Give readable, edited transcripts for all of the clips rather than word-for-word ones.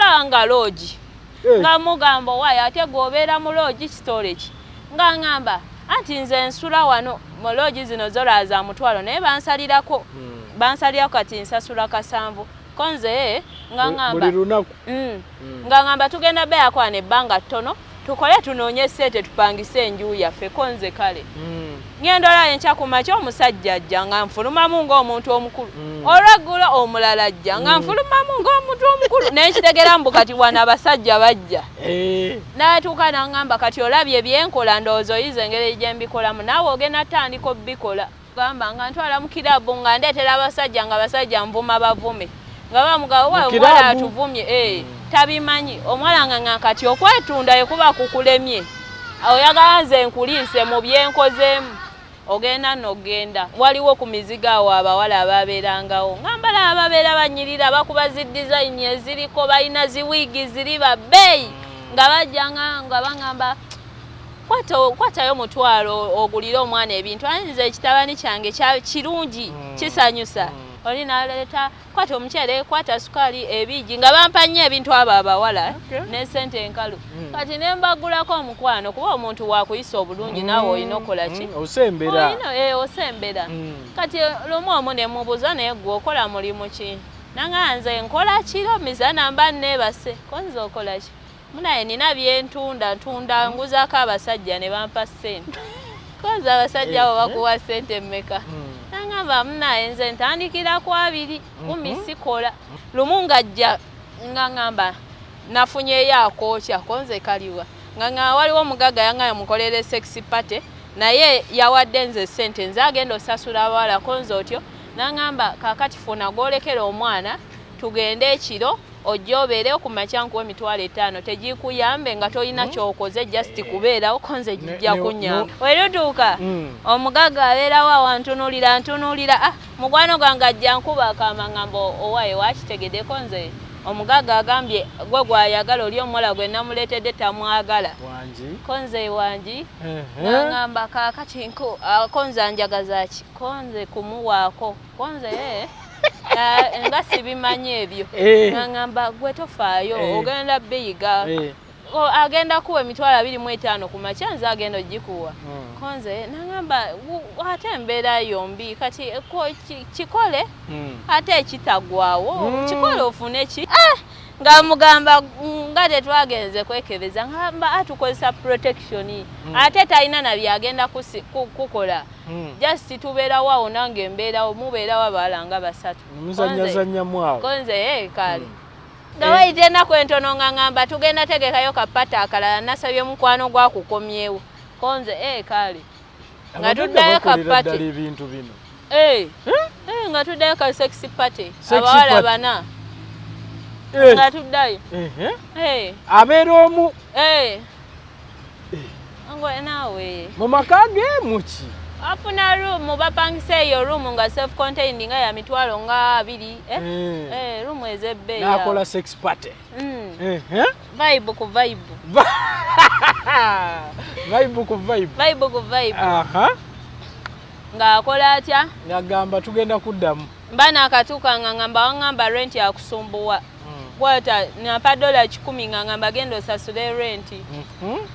Ngenda olaba nga lodge. Nga mugamba, "Owaayo, ate gweobeera mu lodge kitole ki?" Nga ŋŋamba anti nze nsula wano mu lodge zino zolaba za 1,000, naye bansalirako, bansalirako, kati nsasula 700. Ko nze nga ŋŋamba Buli lunaku? Nga ŋŋamba tugenda beerako wano ebbanga ttono, tukole tunoonye ssente tupangise enju yaffe. Ko nze kale. Ngenda olaba enkya ku makya omusajja ajja, nga nfulumamu ng'omuntu omukulu. Olweggulo omulala ajja, nga nfulumamu ng'omuntu omukulu, naye nkitegera mbu kati wano abasajja bajja. N'atuuka n'aŋŋamba, "Kati olabye byenkola, ndowooza oyiza engeri gye mbikolamu, naawe ogenda tandika obbikola." Gamba nga ntwala mu kirabu, nga ndeetera abasajja, nga abasajja nvuma bavume, nga bamugamba, Mu "Wa omuwala kiraabu? atuvumye." Tabimanyi omuwala nga nga kati okwetunda ekuba kukulemye, oyagala nze nkuliise mu byenkozeemu. Ogenda nogenda waliwo ku mizigo awo abawala ababeerangawo, nga mbalaba babeera banyirira, bakuba zi design eziriko, balina zi wig ziri babbeeyi, nga bajja nga baŋŋamba, "Kwatayo 1,000 ogulire omwana ebintu, ate nze ekitabani kyange kirungi, kisanyusa." Oli naleeta, "Kwata omuceere, kwata sukaali, ebigi," nga bampa nnyo ebintu abo abawala ne sente enkalu. Kati ne mbagulako omukwano, kuba omuntu wakuyisa obulungi naawe olina okola ki? Osembera. Olina osembera. Kati lumu omu ne mubuuza, "Naye gwe okola mulimu ki?" Nanga, "Nze nkola kiro, misana mba neebase." "Ko nze okola ki?" "Munaye nina byentunda, ntunda, nguzaako abasajja ne bampa ssente." "Koza abasajja abo bakuwa ssente mmeka?" Nangamba, "Munaye nze ntandikira ku 20, 10 sikola." Lumu ng'ajja nga ŋŋamba nafunyeyo akookya. Konze kaliwa? Nga ŋŋamba waliwo omugagga yaŋŋamba mukolere sex party, naye yawadde nze ssente, nze agenda osasula abawala. Konze otyo? Naŋŋamba, "Kaakati funa gw'olekera omwana, tugende ekiro, ojja obeerewo ku makya, nkuwa 50,000, tegikuyambe nga tolina kyokoze, just kubeerawo?" Konze gijja kunyamba. Werutuuka omugagga abeerawo awo, ntunuulira ntunuulira, ah, mukwano gwange ajja nkuba akama, ngamba, "Owaye wakitegeddeko, nze omugagga agambye gwe gwayagala, oli omuwala gwe namuleetedde tamwagala." Wangi. Konze wangi. Nangamba, "Kaakati konze anjagaza ki?" Konze kumuwaako. Konze nga sibimanyi ebyo. Nangamba, "Gwe tofaayo, ogenda biyiga. Agenda kuwa 25,000 ku makya, nze agenda ogikuwa." Konze nangamba, "Ate embeera yombi kati kikole ate ekitagwawo, kikole ofune ki." Ah! Nga mugamba nga tetwagenze kwekebeza, ngamba atukozesa protection, ate talina na byagenda kukola, just tubeerawo awo, nange embeerawo, mubeerawo abawala nga basatu. Muzanyazannyamu awo. Konze kale. Nga wayita ennaku entono, nga ngamba tugenda tegekayo ka party akalala, nasabye mukwano gwakukomyewo. Konze kale. Nga Abagagga tuddayo ka bakolera party. ddala ebintu bino. Nga tuddayo ka sex party. Sex Abawala party. bana. Nga tuddayo. Abeera omu? Ngwe naawe. Mu maka ge muki? Afuna room, bapangisa eyo room nga self contained, nga ya 20,000, eh? Room ez'ebbeeyi. N'akola sex party. Vibe ku vibe. Vibe ku vibe. Vibe ku vibe. Ng'akola atya? Ng'agamba tugenda kuddamu. Mba naakatuuka, nga ngamba waŋŋamba rent akusumbuwa, kwata nampa $100, nga ngamba genda osasule rent.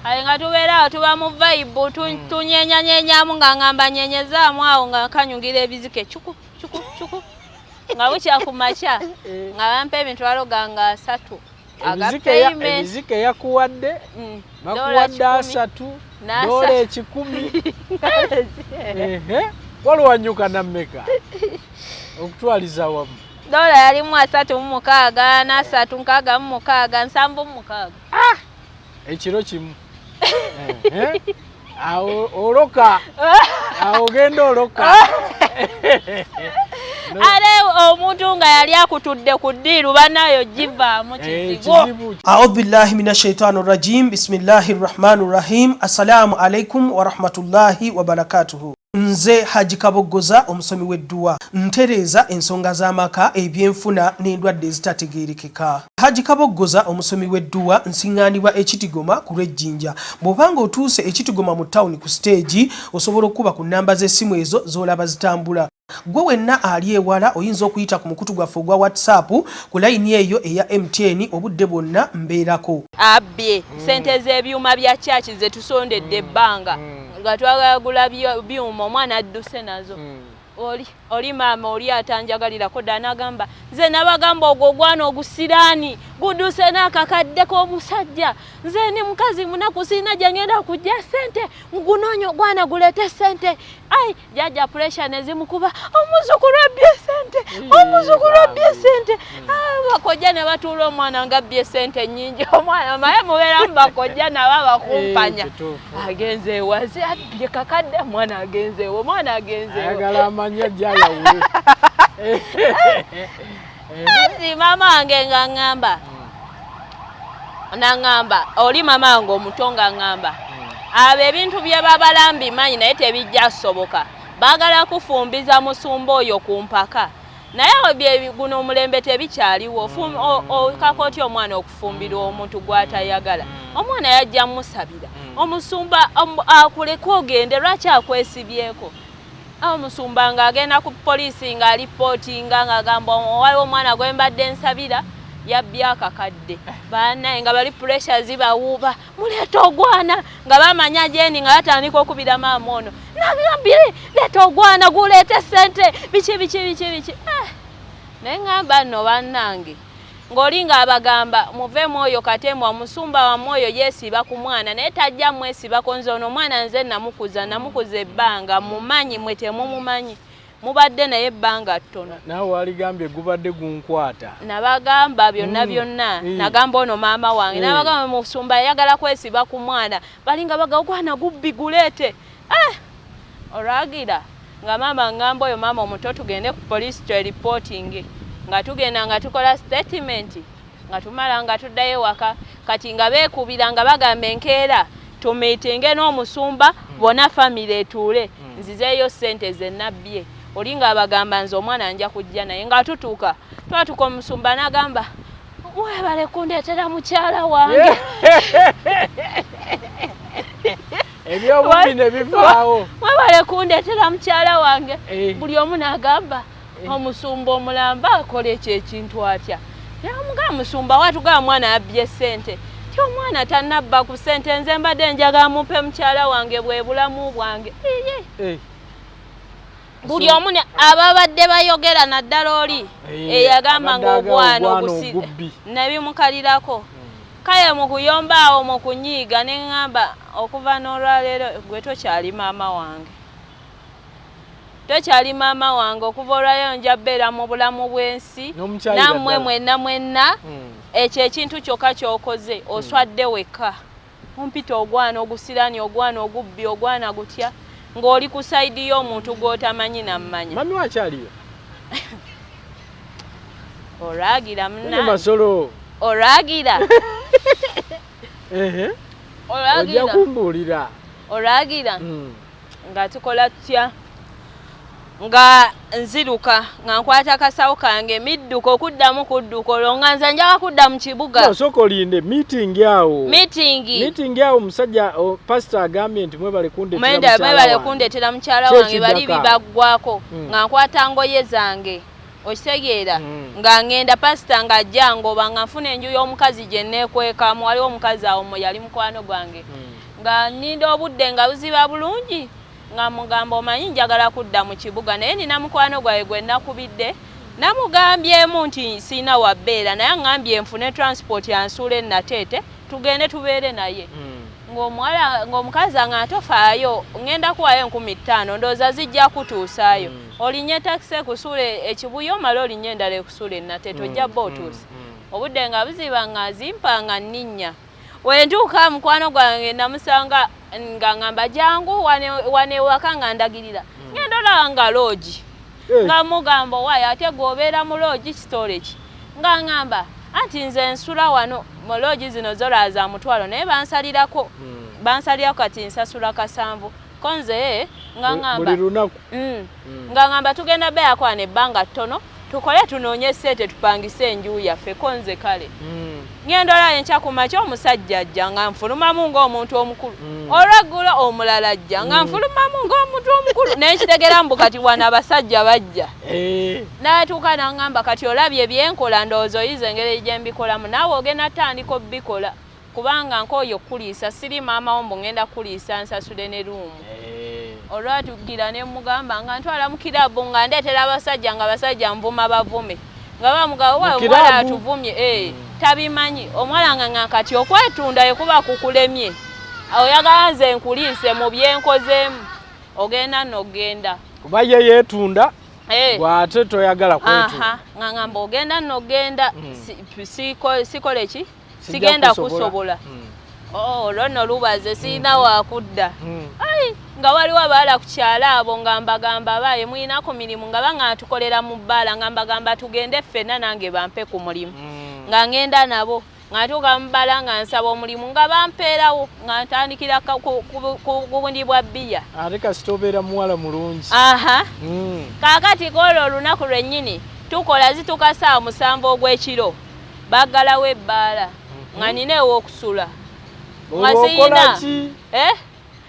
Ale nga tubeera awo, tuba mu vibe, tunyenyanyenyamu, nga ngamba nyenyezaamu awo, nga kanyugira ebizike cuku cuku cuku, nga bukya ku makya nga bampa 30,000 aga payment. Ebizike yakuwadde, bakuwadde $100. 30, N'asa- $100. Ehe. Waliwanyuka nammeka okutwaliza wamu? Dola yalimu 36, n'asatu, 66, 76. Ekiro kimu? Ehe. Awo oloka, awo ogenda oloka. Ate omuntu nga yali akutudde ku ddiiru, banayo givaamu kizibu. Kizibu. أعوذ بالله من الشيطان الرجيم بسم الله الرحمن الرحيم السلام عليكم ورحمة الله وبركاته. Nze Haji Kaboggoza omusomi w'edduwa ntereeza ensonga z'amaka, ebyenfuna n'endwadde ezitategeerekeka. Haji Kaboggoza omusomi w'edduwa nsiŋŋaanibwa e Kitigoma ku lw'Ejjinja. Bw'oba ng'otuuse e Kitigoma mu ttawuni ku siteegi osobola okukuba ku nnamba z'essimu ezo z'olaba zitambula. Ggwe wenna ali ewala oyinza okuyita ku mukutu gwaffe ogwa WhatsApp ku layini eyo eya MTN obudde bwonna mbeerako. Abbye ssente z'ebyuma bya church ze tusondedde ebbanga nga twagala gula byuma omwana adduse nazo. Oli oli maama oli atanjagalirako ddala n'agamba nze nabagamba ogwo ogwana ogusiraani gudduse n'akakadde k'omusajja nze ndi mukazi munaku sirina gye ngenda kujja ssente mugunoonya ogwana guleete ssente. Ai jajja pressure nezimukuba omuzukulu abbye sente omuzukulu abbye sente. Bakojja ne batuula omwana nga abbye sente nnyingi omwana maye mubeeramu bakojja nabo abakumpanya agenze ewaze abbye kakadde omwana agenze ewo omwana agenze ewo ayagala amanya ajja ayawule. Anti maama wange nga ŋŋamba naŋŋamba oli maama wange omuto nga ŋŋamba abo ebintu bye babala mbimanyi naye tebijja kusoboka baagala kufumbiza musumba oyo ku mpaka naye bye guno omulembe tebikyaliwo okaka otya omwana okufumbirwa omuntu gw'atayagala omwana yajja musabira omusumba akuleke ogende lwaki akwesibyeko omusumba ng'agenda ku poliisi ng'alipootinga ng'agamba waliwo omwana gwe mbadde nsabira yabbye akakadde bannaye nga bali pressure zibawuuba muleeta ogwana nga bamanya gyendi nga batandika okubira maama ono nagambire leeta ogwana guleete sente biki biki biki biki naye ŋŋamba nno bannange ng'oli ng'abagamba muveemu oyo katemwa omusumba wammwe oyo yeesiba ku mwana naye tajja mwesibako nze ono omwana nze namukuza namukuza ebbanga mumanyi mwe temumumanyi mubadde naye ebbanga ttono. Naawe waligambye gubadde gunkwata. Nabagamba byonna byonna nagamba ono maama wange nabagamba musumba yayagala kwesiba ku mwana balinga baga ogwana gubbi guleete olwagira nga maama ngamba oyo maama omuto tugende ku poliisi twereporting nga tugenda nga tukola statement nga tumala nga tuddayo ewaka kati nga beekubira nga bagamba enkeera tumiitinge n'omusumba bonna famire etuule nzizeeyo ssente ze nabbye oli ng'abagamba nze omwana nja kujja naye nga tutuuka twatuka omusumba n'agamba mwebale kundeetera mukyala wange ebyobubbi ne bivaawo mwebale kundeetera mukyala wange buli omu n'agamba omusumba omulamba akola ekyo ekintu atya namugamba musumba watugamba mwana abbye ssente ti omwana tannabba ku ssente nze mbadde njagala mumpe mukyala wange bwe bulamu bwange buli omu ababadde bayogera naddala oli eyagamba ng'ogwana ogusi nebimukalirako kale mu kuyomba awo mu kunyiiga ne ŋŋamba okuva n'olwaleero gwe tokyali maama wange tokyali maama wange okuva olwaleero nja bbeera mu bulamu bw'ensi nammwe mwenna mwenna ekyo ekintu kyokka ky'okoze oswadde wekka ompita ogwana ogusiraani ogwana ogubbi ogwana gutya ng'oli ku side y'omuntu gw'otamanyi nammanya. Mami wakyaliyo? Olwagira munange. Masolo. Olwagira. Olwagira. Ojja kumbuulira. Olwagira. Nga tukola tutya? Nga nziruka nga nkwata akasawo kange midduka okuddamu kudduka olwo nga nze njagala kudda mu kibuga. Osooka olinde meeting awo. Meeting. Meeting awo omusajja pastor agambye nti mwebale kundeetera mukyala wange. Mwebale kundeetera mukyala wange bali bibaggwako nga nkwata ngoye zange okitegeera nga ngenda pastor ng'ajja ngoba nga nfuna enju y'omukazi gye neekwekamu waliwo omukazi awo yali mukwano gwange nga nninda obudde nga buziba bulungi nga mugamba omanyi njagala kudda mu kibuga naye nina mukwano gwange gwe nakubidde namugambyemu nti sirina wabbeera naye aŋŋambye nfune transport ansuule Nateete tugende tubeere naye ng'omuwala ng'omukazi nga tofaayo ŋŋenda kuwaayo 5000 ndowooza zijja kutuusaayo olinnye takisi ekusuula ekibuye omale olinnye endala ekusuula e Nateete ojja bba otuuse obudde nga buziba nga zimpa nga nninnya wentuuka mukwano gwange namusanga nga ngamba jangu wane ewaka nga ndagirira ngenda olaba nga lodge nga mugamba owaayo ate gweobeera mu lodge kitole ki nga ngamba anti nze nsula wano mu lodge zino zolaba za mutwalo naye bansalirako bansalirako kati nsasula 7. Konze nga ngamba buli lunaku nga ngamba tugenda beeyakwana ebbanga ttono, tukole tunoonye ssente tupangise enju yaffe. Konze kale ngenda olaba enkya ku makya omusajja ajja nga nfulumamu ng'omuntu omukulu, olweggulo omulala ajja nga nfulumamu ng'omuntu omukulu, naye nkitegera mbu kati wano abasajja bajja. N'atuuka n'aŋŋamba, kati olabye byenkola, ndowooza oyize engeri gye mbikolamu, naawe ogenda tandika obbikola, kubanga nkooye okukuliisa, siri maama wo mbu ngenda kukuliisa nsasule ne ruumu. Olwatuukira ne mugamba nga ntwala mu kirabu, nga ndeetera abasajja, nga abasajja nvuma bavume, nga bamugamba Mu omuwala kiraabu? atuvumye, tabimanyi omuwala, nga kati okwetunda ekuba kukulemye, oyagala nze nkuliise mu byenkozeemu, ogenda nogenda. Kuba ye yeetunda, gwate toyagala kwetunda. Aha, nga ngamba ogenda nogenda, sikole ki, sigenda kusobola. Olwo nno lubaze sirina wakudda. Ai, nga waliwo abawala ku kyalo abo nga mbagamba, baaye muyina ku mirimu, nga banga tukolera mu bbaala, nga mbagamba tugende ffenna nange bampe ku mulimu, nga ngenda nabo, nga ntuuka mu bbaala nga nsaba omulimu, nga bampeerawo, nga ntandikira ku bundi bwa bbiya. Ate kasita obeera muwala mulungi. Aha. Kaakati kwolwo olunaku lwennyini tukola zituuka 7:00 ogw'ekiro, baggalawo ebbaala, nga nina ew'okusula nga Olwo okola siyina. ki? Eh?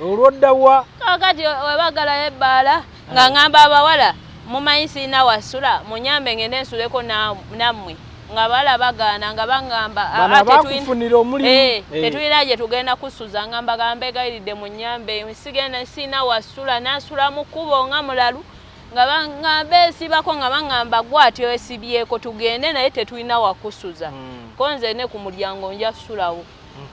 Olwoddawa? Kaakati webagalayo ebbaala, nga ŋŋamba abawala, mumanyi sirina wasula, munyambe ngende nsuleko nammwe, nga abawala bagaana, nga baŋŋamba, "Ah, Bano ah, abakufunira omulimu. Tetulina gye tugenda kusuza." Nga mbagamba, mbegayiridde munyambe, sigenda, sirina wasula, nasula mu kkubo nga mulalu, nga baŋŋamba esibako, nga baŋŋamba gwatyo esibyeko tugende, naye tetulina wakusuza. Ko nze ne ku mulyango nja kusulawo.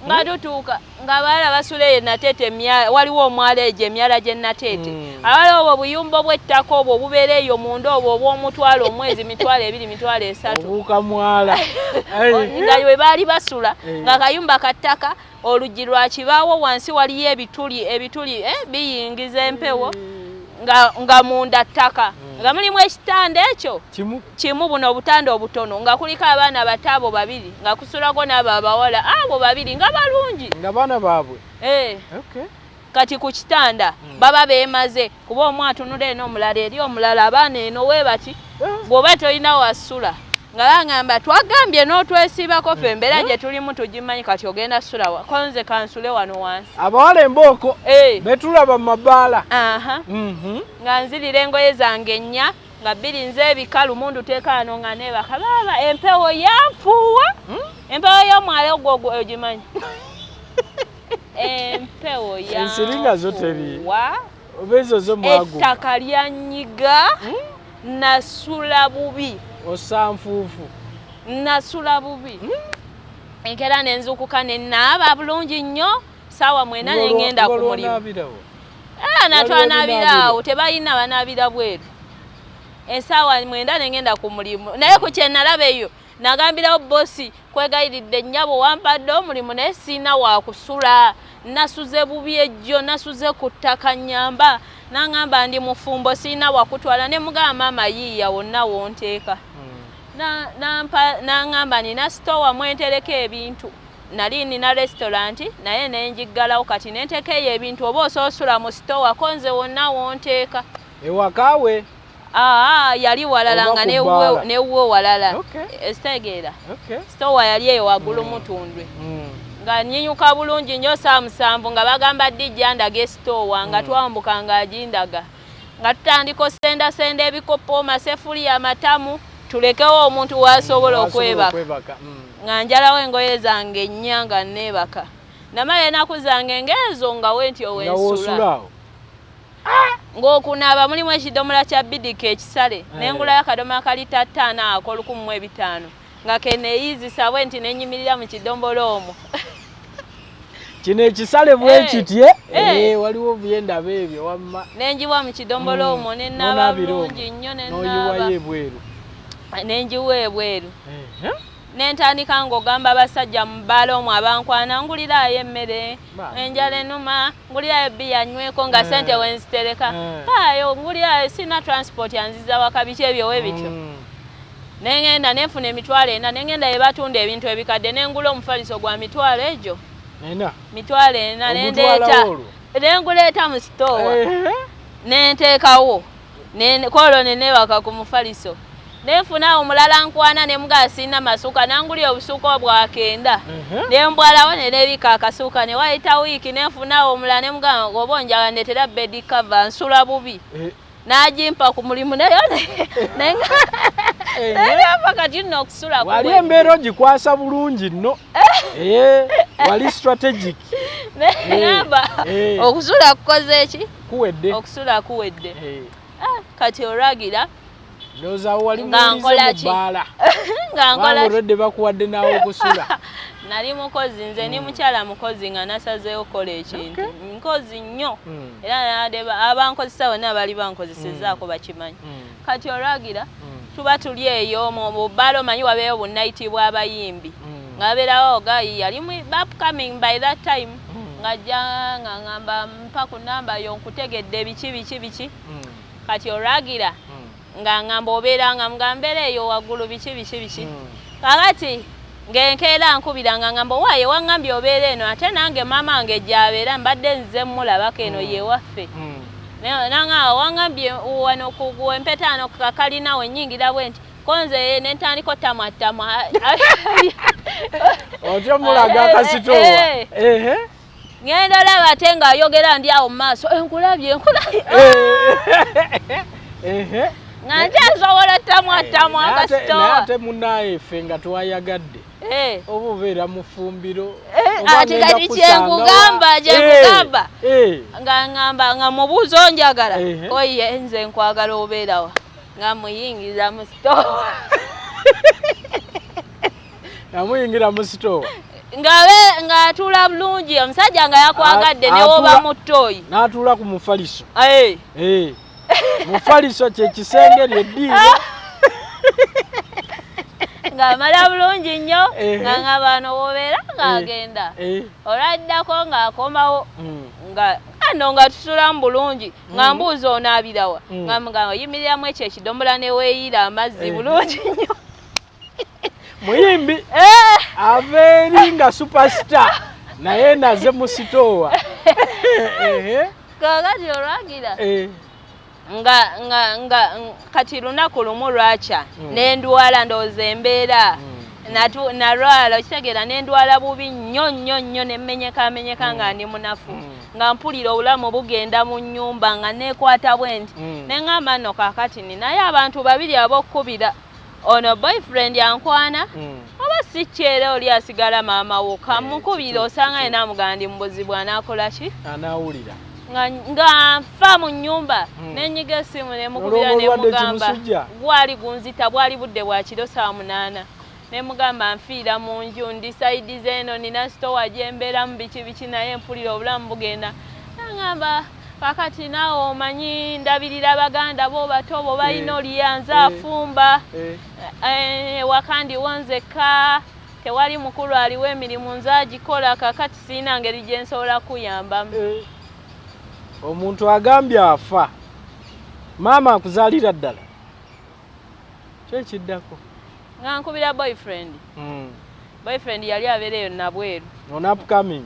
Nga tutuuka, nga abalala basula eyo Nateete, waliwo omwala egyo emyala gy'e Nateete. Abala obwo buyumba obw'ettaka obwo obubeera eyo munda, obwo obw'omutwalo omwezi, 20,000, 30,000. Obuuka mwala. Nga we baali basula, nga kayumba ka ttaka, oluggi lwa kibaawo, wansi waliyo ebituli, ebituli biyingiza empewo, nga munda ttaka, nga mulimu ekitanda ekyo kimu, kimu, buno obutanda obutono, nga kuliko abaana bato abo babiri, nga kusulako n'abo abawala abo babiri nga balungi. Nga baana baabwe. Kati ku kitanda baba beemaze, kuba omu atunula eno, omulala eri, omulala abaana eno we bati. Bw'oba tolina wasula, nga bagamba twagambye n'otwesibako, ffe embeera gye tulimu tugimanyi, kati ogenda sula wa? Konze kansule wano wansi. Abawala embooko betulaba mu mabaala. Aha. Nga nzirira engoye zange nnya, nga bbiri nze ebikalu mundu teekaano, nga neebaka. Baaba empewo yanfuuwa, empewo y'omwala ogwo ogwo ogimanyi, empewo Ensiri nga zo teri. yanfuuwa. Oba ezo zo mwaguma. Ettaka lyanyiga, nasula bubi. Osanfuufu. Nasula bubi. Enkeera nenzukuka nenaaba bulungi nnyo, 9:00 nengenda ku mulimu. Olwonaabirawo? Ah, natwanaabira Waliwo awo, tebalina banaabira bweru. 9:00 nengenda ku mulimu, naye ku kyenalaba eyo nagambirawo bosi, kwegayiridde nnyabo, wampadde omulimu naye siina wakusula, nasuze bubi ejjo, nasuze ku ttaka, nnyamba. Naŋŋamba ndi mufumbo, siina wakutwala. Ne mugamba, maama yiiya wonna wonteeka. Nampa naŋŋamba nina sitowa mwentereka ebintu, nali nina restaurant naye nenjiggalawo, kati nenteeka eyo ebintu, oba osoosula mu sitowa, ko nze wonna wonteeka. Ewakaawe? Aa, yali walala. Oba Nga ku bbaala. newuwe walala. Esitegeera? Sitowa yali eyo waggulu Mutundwe. Nga nyinyuka bulungi nnyo 7:00, nga bagamba dijja ndaga esitoowa, nga twambuka, nga agindaga, nga tutandika osendasenda ebikopo, masefuliya, amatamu, tulekewo omuntu wasobola okwebaka. Okwebaka. Nga njalawo engoye zange nnya, nga neebaka, namala enaku zange ng'ezo nga wentyo Nga wensula. woosula awo. Ng'okunaaba mulimu ekidomola kya bidika ekisale, nengulayo akadomola ka lita 5 ako 1,500, nga keneeyizisa bwe nti nenyimirira mu kidomola omwo. Kino ekisale bwe kitye. Waliwo byendaba ebyo wamma. Nenjiwa mu kidomola omwo, nenaaba N'onaabira omwo. bulungi nnyo, nenaaba. N'oyiwayo ebweru. Nenjiwa ebweru, nentandika ng'ogamba abasajja mu bbaala omwo abankwana, ngulirayo emmere, enjala enuma, ngulirayo bbiya nyweko, nga sente wenzitereka, paayo ngulirayo, sina transport anziza waka, biki ebyo we bityo. Nengenda nenfuna 40,000, nengenda ye batunda ebintu ebikadde, nengula omufaliso gwa mitwalo egyo. Ena. 40,000 Ogutwalawo nendeeta. Olwo? Nenguleeta mu sitoowa nenteekawo kwolwo neneebaka ku mufaliso, nenfuna omulala nkwana, nemugaa sirina masuuka, nangulya obusuuka obwakenda, nembwalawo neneebika akasuuka. Newayita wiiki nenfunawo omulala, nemugamba oba onjagala ndetera bed cover, nsula bubi, n'agimpa ku mulimu, naye nagamba kati nno okusula wali embeera ogikwasa bulungi nno, wali strategic. Nagamba okusula kukoze ki? Kuwedde. Okusula kuwedde. Kati olwagira Ndowooza wali muwulize mu bbaala. Nga nkola olwedde bakuwadde naawe okusula. Nali mukozi nze, ni mukyala mukozi nga nasazeewo okukola ekintu, nkozi nnyo, era abankozesa bonna bali bankozesezaako bakimanyi. Kati olwagira tuba tuli eyo mu bbaala, omanyi wabeeyo bu night bw'abayimbi, nga babeerawo guy yali upcoming by that time, ng'ajja nga ngamba mpa ku namba yo, nkutegedde, biki biki biki. Kati olwagira nga ngamba obeera nga nga mbeera eyo waggulu, biki biki biki. Kakati ng'enkeera nkubira nga ngamba owaaye waŋŋambye obeera eno, ate nange maama wange gy'abeera, mbadde nze mmulabako eno yewaffe. Nanga waŋŋambye wano ku empetaano kakalina wennyingira bwe nti konze nentandika ottamwattamwa. Otyo mulaga akasitoowa. Ngenda olaba ate ng'ayogera ndi awo mu maaso, enkulabye enkulabye, nga nkyasobola ottamwattamwa akasitoowa. Ate munaaye ffe nga twayagadde, oba obeera mu ffumbiro. Ati kati kyenkugamba kyenkugamba nga ngamba nga mubuuza onjagala, oye nze nkwagala, obeerawa, nga muyingiza mu sitoowa. Nga muyingira mu sitoowa. Ng'atuula bulungi, omusajja nga yakwagadde newoba mu ttooyi. N'atuula ku mufaliso. Mufaliso kyekisenge lyeddiiro. Ng'amala bulungi nnyo, nga nga bano wobeera ng'agenda, olwaddako ng'akomawo, nga ano nga tusulamu bulungi, nga mbuuza onaabirawa, nga mugamba oyimiriramu ekyo ekidomola ne weeyira amazzi bulungi nnyo. Muyimbi ava eri nga superstar, naye naze mu sitoowa. Kakati olwagira nga nga nga kati lunaku lumu lwakya nendwala, ndowooza embeera nalwala, okitegeera, nendwala bubi nnyo nnyo nnyo, nemmenyekamenyeka nga ndi munafu, nga mpulira obulamu bugenda mu nnyumba, nga neekwata bwe nti, neŋŋamba nno kaakati ninayo abantu babiri ab'okkubira, ono boyfriend ankwana oba si kyera oli asigala maama wo, kamukubira, osanga yena amugamba ndi mu buzibu, anaakola ki? Anaawulira. Nga nfa mu nnyumba, nenyiga essimu nemukubira, nemugamba gwali gunzita, bwali budde bwa kiro saa 8, nemugamba nfiira mu nju, ndi side zeeno, nina sitowa gyembeeramu, biki biki, naye mpulira obulamu bugenda. Nagamba kakati naawe omanyi ndabirira baganda bo bato bo balina oliyanze afumba, ewaka ndiwo nzekka, tewali mukulu aliwo, emirimu nze agikola, kakati siina ngeri gye nsobola kuyambamu. Omuntu agambye afa, maama akuzaalira ddala, kyekiddako? Nga nkubira boyfriend. Boyfriend yali abeera eyo nabweru. On upcoming.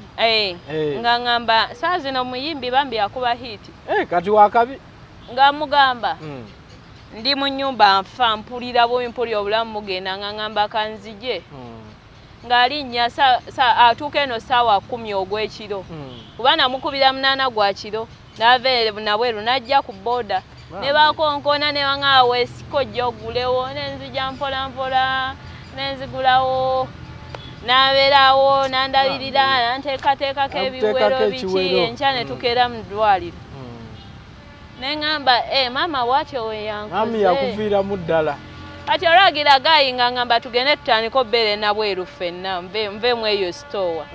Nga ngamba saa zino muyimbi bambi akuba hit. Kati wakabi. Nga mugamba ndi mu nnyumba nfa, mpulira bubi, mpulira obulamu bugenda, nga ngamba kanzije. Ng'alinnya atuuka eno saawa 10 ogw'ekiro, kuba namukubira 8 gwa kiro, n'ava nabweru n'ajja ku booda ne bakonkona ne baŋŋamba weesiko ojja ogulewo, nenzija mpola mpola nenzigulawo, n'abeerawo n'andabirira, nanteekateekako ebiwero biki, enkya ne tukeera mu ddwaliro. Neŋŋamba maama bw'atyo we yankoze. Yakuviiramu ddala. Kati olwagira guy nga ngamba tugende tutandike obbeera enabweru ffenna, nve mu eyo sitowa,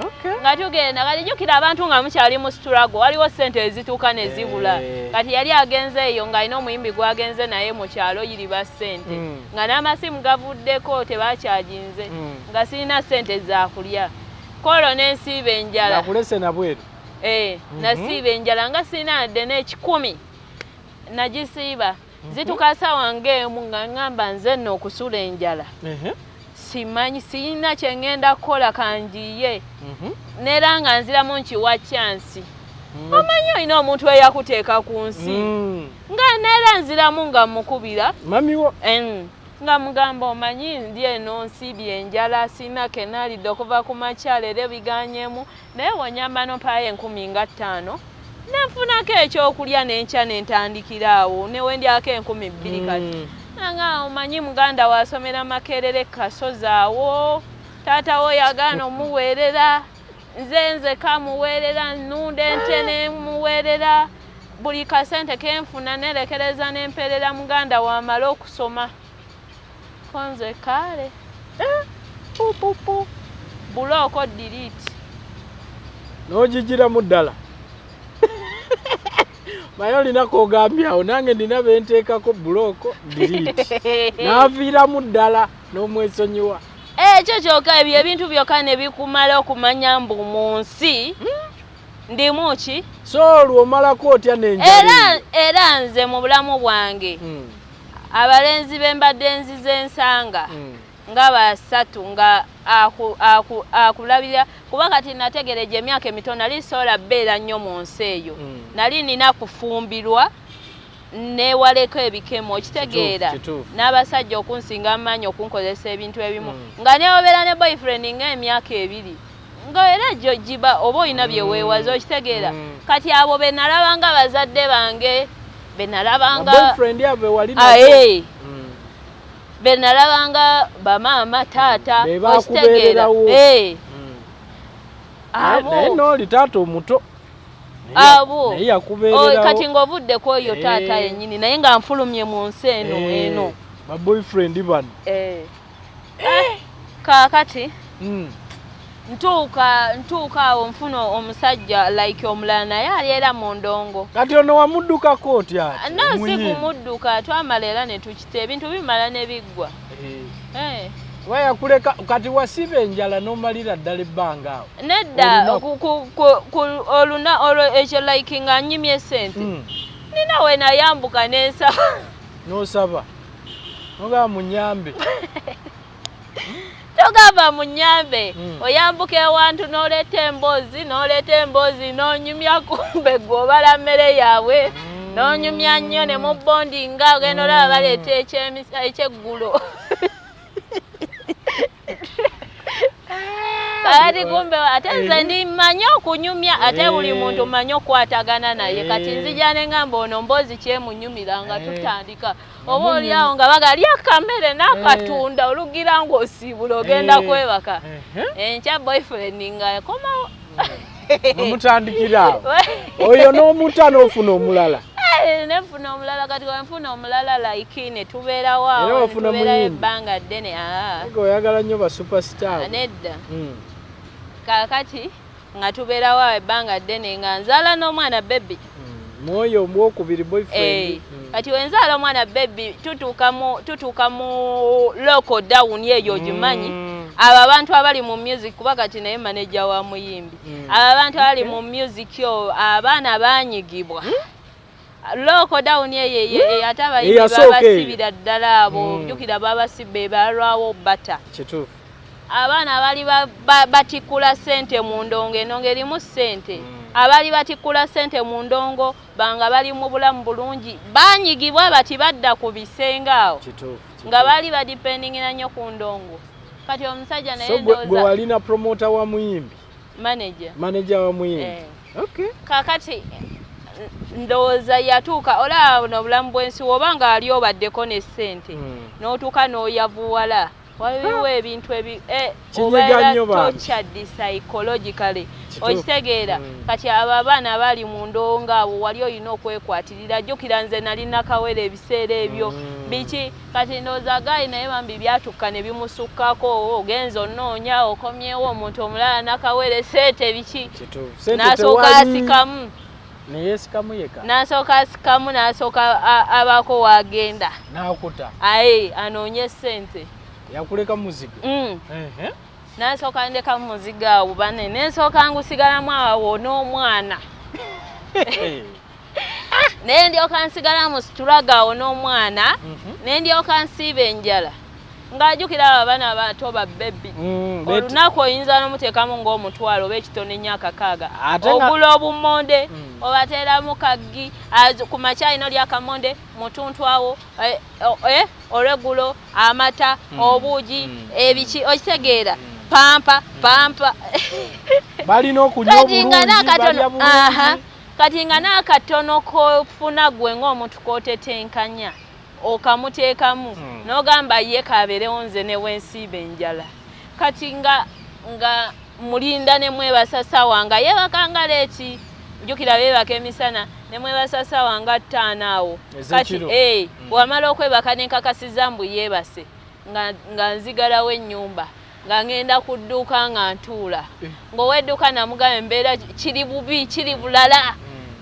nga tugenda. Kati jjukira abantu nga mukyali mu struggle, waliwo ssente ezituuka ne zibula. Kati yali agenze eyo ng'alina omuyimbi gwagenze naye mu kyalo yiriba ssente, nga n'amasimu gavuddeko tebakyaginze, nga sirina ssente zakulya kolo nensiiba enjala. Nakulese nabweru. Nasiiba enjala nga sirina yadde n'ekikumi, nagisiiba zituka sawa ng'emu, nga ŋŋamba nze nno okusula enjala simanyi, sirina kye ŋŋenda kukola, kanjiye. Neera nga nziramu nkiwa chance. Omanyi olina omuntu eyakuteeka ku nsi. Nga neera nziramu nga mukubira. Mami wo. Nga mugamba omanyi ndi eno nsiibye enjala, sirina ke naalidde okuva ku makya leero ebiganyemu, naye wonyamba nompaayo 50,000 nenfunako ekyokulya n'enkya nentandikira awo newendyako 2,000 kati. Nga omanyi muganda wasomera Makerere Kasozi awo, taata wo yagaana omuweerera, nze nzeka muweerera, nnunda ente nemuweerera, buli kasente kenfuna nerekereza nempeerera muganda wamala okusoma. Konze kale pupupu block delete. N'ogigiramu ddala. Maye olina kogambye awo, nange ndina benteekako block delete, n'aviiramu ddala n'omwesonyiwa. Ekyo kyokka, ebyo ebintu byokka ne bikumala okumanya mbu mu nsi ndimu ki. So olwo omalako otya n'enjala? Era nze mu bulamu bwange abalenzi be mbadde nzize ensanga nga basatu nga akulabira, kuba kati nategereje emyaka emitono nali sobola bbeera nnyo mu nsi eyo. Nali nina kufumbirwa newaleko ebikemo, okitegeera, n'abasajja okunsinga amaanyi okunkozesa ebintu ebimu, nga newobeera ne boyfriend ng'emyaka 2 nga era gyo giba oba olina bye weewaza, okitegeera. Kati abo be nalabanga bazadde bange, be nalabanga boyfriend abo wali be nalabanga bamaama, taata, okitegeera. Naye nooli taata omuto abo kati ng'ovudde ku oyo taata yennyini, naye nga nfulumye mu nsi eno eno ba boyfriend bano. Kaakati ntuuka awo nfuna omusajja like omulala, naye ali era mu ndongo. Kati ono wamuddukako otya? No, si kumudduka, twamala era ne tukita, ebintu bimala ne biggwa. Wayakuleka kati wasiba enjala n'omalira ddala ebbanga awo? Nedda, oluna olwo ekyo like nga nnyimye ssente, nina we nayambuka n'ensaba. N'osaba nogamba munyambe? Togamba munyambe, oyambuka ewantu n'oleeta emboozi, n'oleeta emboozi n'onyumya, kumbe gwe obala mmere yaabwe, n'onyumya nnyo ne mubondinga, ogenda olaba baleeta ekyeggulo. Kati kumbe ate nze ndi mmanyi okunyumya, ate buli muntu mmanyi okukwatagana naye. Kati nzija ne ngamba ono mboozi kyemunyumira, nga tutandika oba oli awo nga bagalya akamere n'akatunda, olugira ng'osiibula ogenda kwebaka, enkya boyfriend nga yakomawo. Nemutandikira awo oyo n'omuta n'ofuna omulala? Nenfuna omulala. Kati wenfuna omulala like ne tubeerawo awo, tubeerayo ebbanga ddene. Oyagala nnyo ba superstar. Nedda. Kaakati nga tubeerawo awo ebbanga ddene, nga nzaala n'omwana baby. Mwoyo omwokubiri boyfriend. Kati wenzaala omwana baby, tutuuka mu lockdown eyo, ogimanyi, abo abantu abali mu music, kuba kati naye manager wa muyimbi, abo abantu abali mu music, abaana banyigibwa lockdown eyo, ate abayimbi babasibira ddala abo, jjukira babasibbe balwawo bata. Abaana abali batikula ssente mu ndongo, endongo erimu ssente, abaali batikkula ssente mu ndongo banga bali mu bulamu bulungi, banyigibwa bati badda ku bisenge awo nga baali badipendingira nnyo ku ndongo. Kati omusajja naye gwe walina promoter wa muyimbi? Manager. Manager wa muyimbi. Okay. Kakati ndowooza yatuuka olaba buno obulamu bw'ensi, woba nga ali obaddeko ne ssente n'otuuka n'oyavuwala, waliwo ebintu ebi Kinyiga nnyo bambi. Tortured psychologically. Okitegeera? Mm. Kati abo abaana bali mu ndongo abo wali olina okwekwatirira. Jjukira nze nali nakawera ebiseera ebyo. Biki kati ndowooza gaali naye bambi byatuuka ne bimusukkako, ogenza onoonya okomyewo omuntu omulala nakawere seete biki. Kituufu. Sente N'asooka tewali. asikamu. Neyeesikamu yeka. N'asooka asikamu, n'asooka abaako waagenda. N'akuta. Aye anoonye ssente. Yakuleka muzigo. N'asooka ndeka mu muzigo awo bane, nensooka ngusigalamu awo n'omwana, naye ndyoka nsigala mu struggle awo n'omwana, ne ndyoka nsiiba enjala, ng'ajjukira abo abaana bato ba baby. Olunaku oyinza n'omuteekamu ng'omutwalo oba ekitono ennyo akakaaga. Ate Ogula obumonde. Obateeramu kaggi ku makya alina olya kamonde mutuntu awo, olweggulo amata, obuugi, ebiki, okitegeera, pampa pampa. Balina okunywa Kati nga obulungi, n'akatono balya bulungi. Kati nga n'akatono kofuna gwe ng'omuntu k'otetenkanya okamuteekamu, n'ogamba ye kabeerewo nze ne wensiiba enjala. Kati nga mulinda ne mwebasa ssaawa nga yeebaka nga late, jjukira beebaka emisana, ne mwebasa ssaawa nga 5 awo. Kati, Ez'ekiro. Bw'amala okwebaka ne nkakasiza mbu yeebase, nga nzigalawo ennyumba, nga ngenda ku dduuka nga ntuula. Ng'ow'edduuka namugamba embeera kiri bubi, kiri bulala.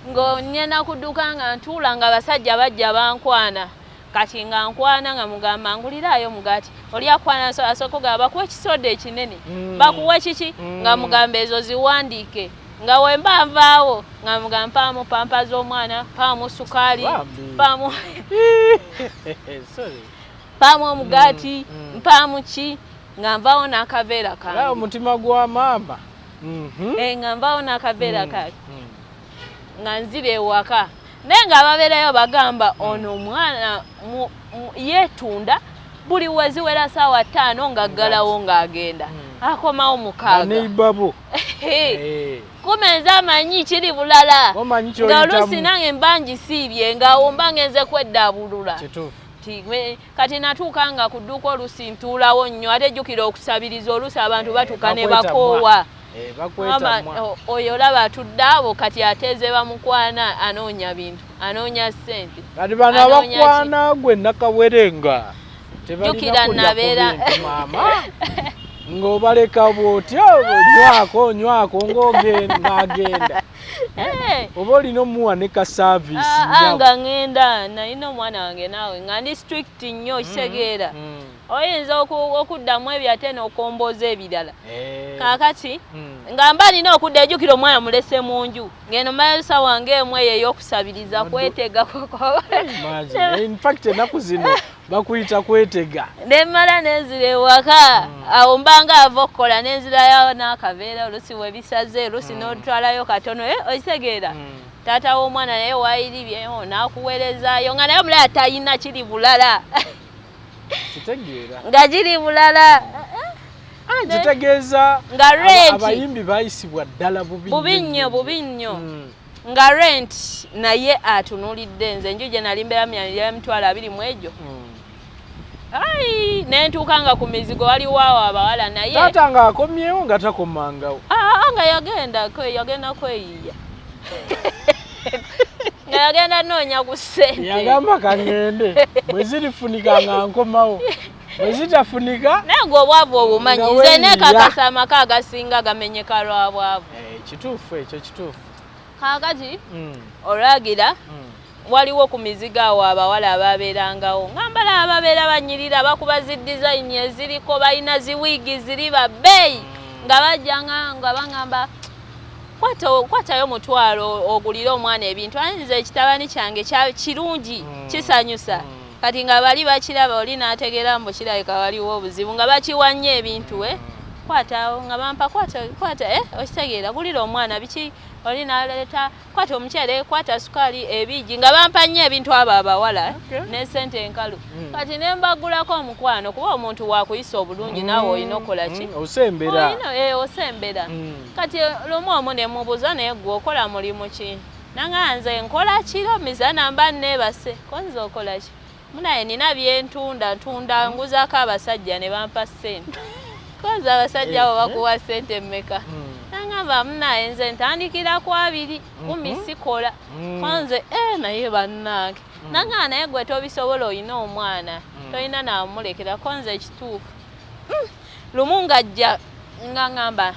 Ng'ongenda ku dduuka nga ntuula nga abasajja bajja bankwana. Kati nga nkwana nga mugamba nguliraayo omugaati. Oli akwana asooka ogamba bakuwe ekisoda ekinene. Bakuwe kiki? Nga mugamba ezo ziwandiike. Nga we mba nvaawo nga mugamba mpaamu pampa z'omwana, mpaamu sukaali, Bambi. Sorry. mpaamu omugaati, mpaamu ki, nga nvaawo n'akaveera Era kange. omutima gwa maama. Nga nvaawo n'akaveera kange. Nga nzira ewaka. Naye nga ababeerayo bagamba ono omwana yeetunda buli we ziwera ssaawa 5 ng'aggalawo ng'agenda. Akomawo 6. Baneighbor bo. Kumbe nze amanyi kiri bulala. Omanyi Nga ky'oyitamu. oluusi nange mba ngisiibye ng'awo mba ngenze kweddaabulula. Kituufu. Kati natuuka nga ku dduuka oluusi ntuulawo nnyo, ate jjukira okusabiriza oluusi abantu batuuka ne Bakwetamwa. bakoowa. Bakwetamwa. Mama, oyo olaba atudde awo kati ateeze bamukwana, anoonya bintu, anoonya ssente. Kati bano Anoonya ki? abakwana gwe Nakawerenga tebalina Jjukira kulya ku nabeera bintu, maama. Ng'obaleka bw'otya, nywako, nywako, ng'agenda. Oba olina omuwa ne ka service nnyabo. Nga ŋŋenda, nalina omwana wange naawe, nga ndi strict nnyo, okitegeera. Oyinza okuddamu ebyo ate n'okombooza ebirala. Kaakati, nga mba nina okudda, ejjukira omwana mulese mu nju. Ng'eno mmaze ssaawa ng'emu eyo ey'okusabiriza, kwetega kwokwo. Imagine. In fact, ennaku zino bakuyita kwetega. Ne mmala ne nzira ewaka. Awo mba nga ava okukola ne nzirayo n'akaveera, oluusi we bisaze, oluusi n'otwalayo katono. Okitegeera? Taata w'omwana naye waayiribye, n'akuweerezaayo, nga naye omulala talina kiri bulala. Kitegeera. Nga kiri bulala. Kitegeeza Nga rent. abayimbi bayisibwa ddala bubi Bubi nnyo. nnyo, bubi nnyo. Nga rent naye atunuulidde nze, enju gye nali mbeera ya mitwalo abiri mu egyo. Ai, ne ntuuka nga ku mizigo waliwo awo abawala naye. Taata ng'akomyewo nga takomangawo. Nga yagenda kweyiiya. Nga yagenda nnoonya ku ssente. Yagamba kaŋŋende, bwe zirifunika nga nkomawo. Bwe zitafunika, Naye ng'obwavu obumanyi, nga nze weeyiiya. neekakasa amaka agasinga gamenyeka lwa bwavu. Kituufu ekyo, kituufu. Kaakati, olwagira, waliwo ku mizigo awo abawala ababeerangawo. Nga mbala ababeera banyirira, bakuba zi design eziriko, balina zi wiigi ziri ba bbeeyi. Nga bajja nga baŋŋamba, kwatayo omutwalo ogulire omwana ebintu. Aye nze ekitabani kyange kirungi, kisanyusa. Kati nga bali bakiraba oli n'ategeera mbu kirabika waliwo obuzibu, nga bakiwa nnyo ebintu, Kwata, nga bampa, kwata, kwata, okitegeera, gulira omwana biki, oli n'aleeta, kwata omuceere, kwata sukaali, ebigi, nga bampa nnyo ebintu abo abawala, ne ssente enkalu. Kati ne mbagulako omukwano, kuba omuntu waakuyisa obulungi, naawe olina okukola ki? Osembera. Olina, osembera. Kati lumu omu ne mubuuza, naye ggwe okola mulimu ki? Nanga nze nkola kiro, misana mba nneebase. Ko nze okola ki? Munaye nina bye ntunda, ntunda nguzaako abasajja ne bampa ssente. Ko nze abasajja abo bakuwa ssente mmeka? Nangamba munaye nze ntandikira ku abiri, 10 sikola. Ko nze, naye bannange. Nangamba naye gwe tobisobola, olina omwana, tolina namulekera. Ko nze ekituufu. Lumu ng'ajja nga ngamba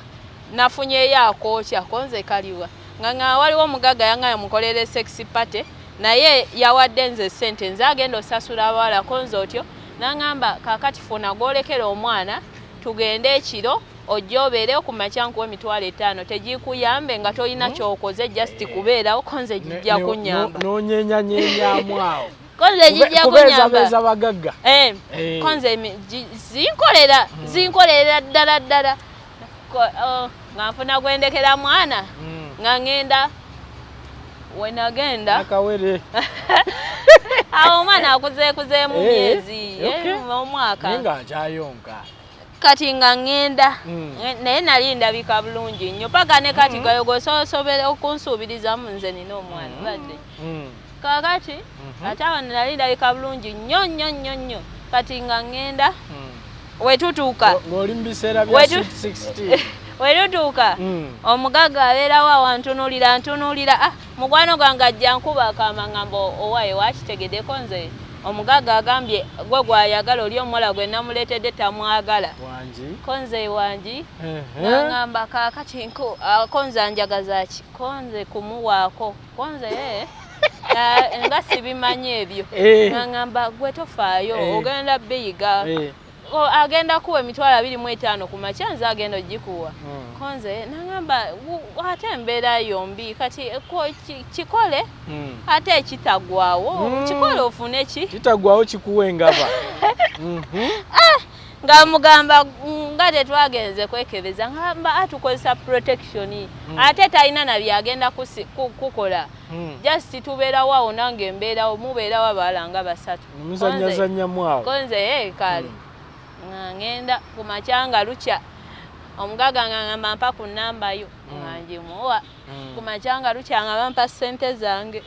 nafunyeyo akookya, ko nze kaliwa. Nga ngamba waliwo omugagga yangamba mukolere sex party, naye yawadde nze ssente, nze agenda osasula abawala, ko nze otyo. Nangamba kaakati funa gw'olekera omwana, tugende ekiro, ojje obeerewo ku makya nkuwe emitwalo etaano, tegikuyambe nga tolina ky'okoze, just kubeerawo, ko nze gijja kunnyamba. N'onyenyanyenyamu awo. Ko nze gijja kunnyamba. Kubeezabeeza bagagga. Ko nze zinkolera ddala ddala. Nga nfuna gwendekera mwana, nga ŋŋenda Wenagenda Akawere. Awo omwana akuzeekuzeemu myezi omwaka. Naye ng'akyayonka. Kati nga ŋŋenda, naye nali ndabika bulungi nnyo paka ne kati gayogososobera okunsuubirizamu nze nina omwana badde. Kaakati ate awo nali ndabika bulungi nnyo nnyo nnyo nnyo. Kati nga ŋŋenda wetutuuka Ng'oli mu biseera bya sweet 16. Wetutuuka omugagga abeerawo awo ntunuulira ntunuulira, ah, mukwano gwange ajja nkuba akama ngamba owaye wakitegeddeko nze omugagga agambye gwe gwayagala oli omuwala gwe namuleetedde tamwagala. Wangi. Ko nze wangi. Nangamba kaakati ko nze anjagaza ki, ko nze kumuwaako, ko nze nga sibimanyi ebyo. Nangamba gwe tofaayo ogenda biyiga. Agenda kuwa 25,000 ku makya nze agenda ogikuwa. Ko nze nangamba ate embeera yombi kati kikole ate ekitagwawo kikole ofune ki? Kitagwawo kikuwa engaba. Nga mugamba nga tetwagenze kwekebeza ngamba atukozesa protection ate talina na byagenda kukola. Just tubeerawo awo nange embeerawo mubeerawo abalala nga basatu. Muzannyazannyamu awo. Ko nze kale. Nga ngenda ku makya nga lukya omugagga nga ngamba mpa ku nnamba yo nga ngimuwa. Ku makya nga lukya nga bampa ssente zange.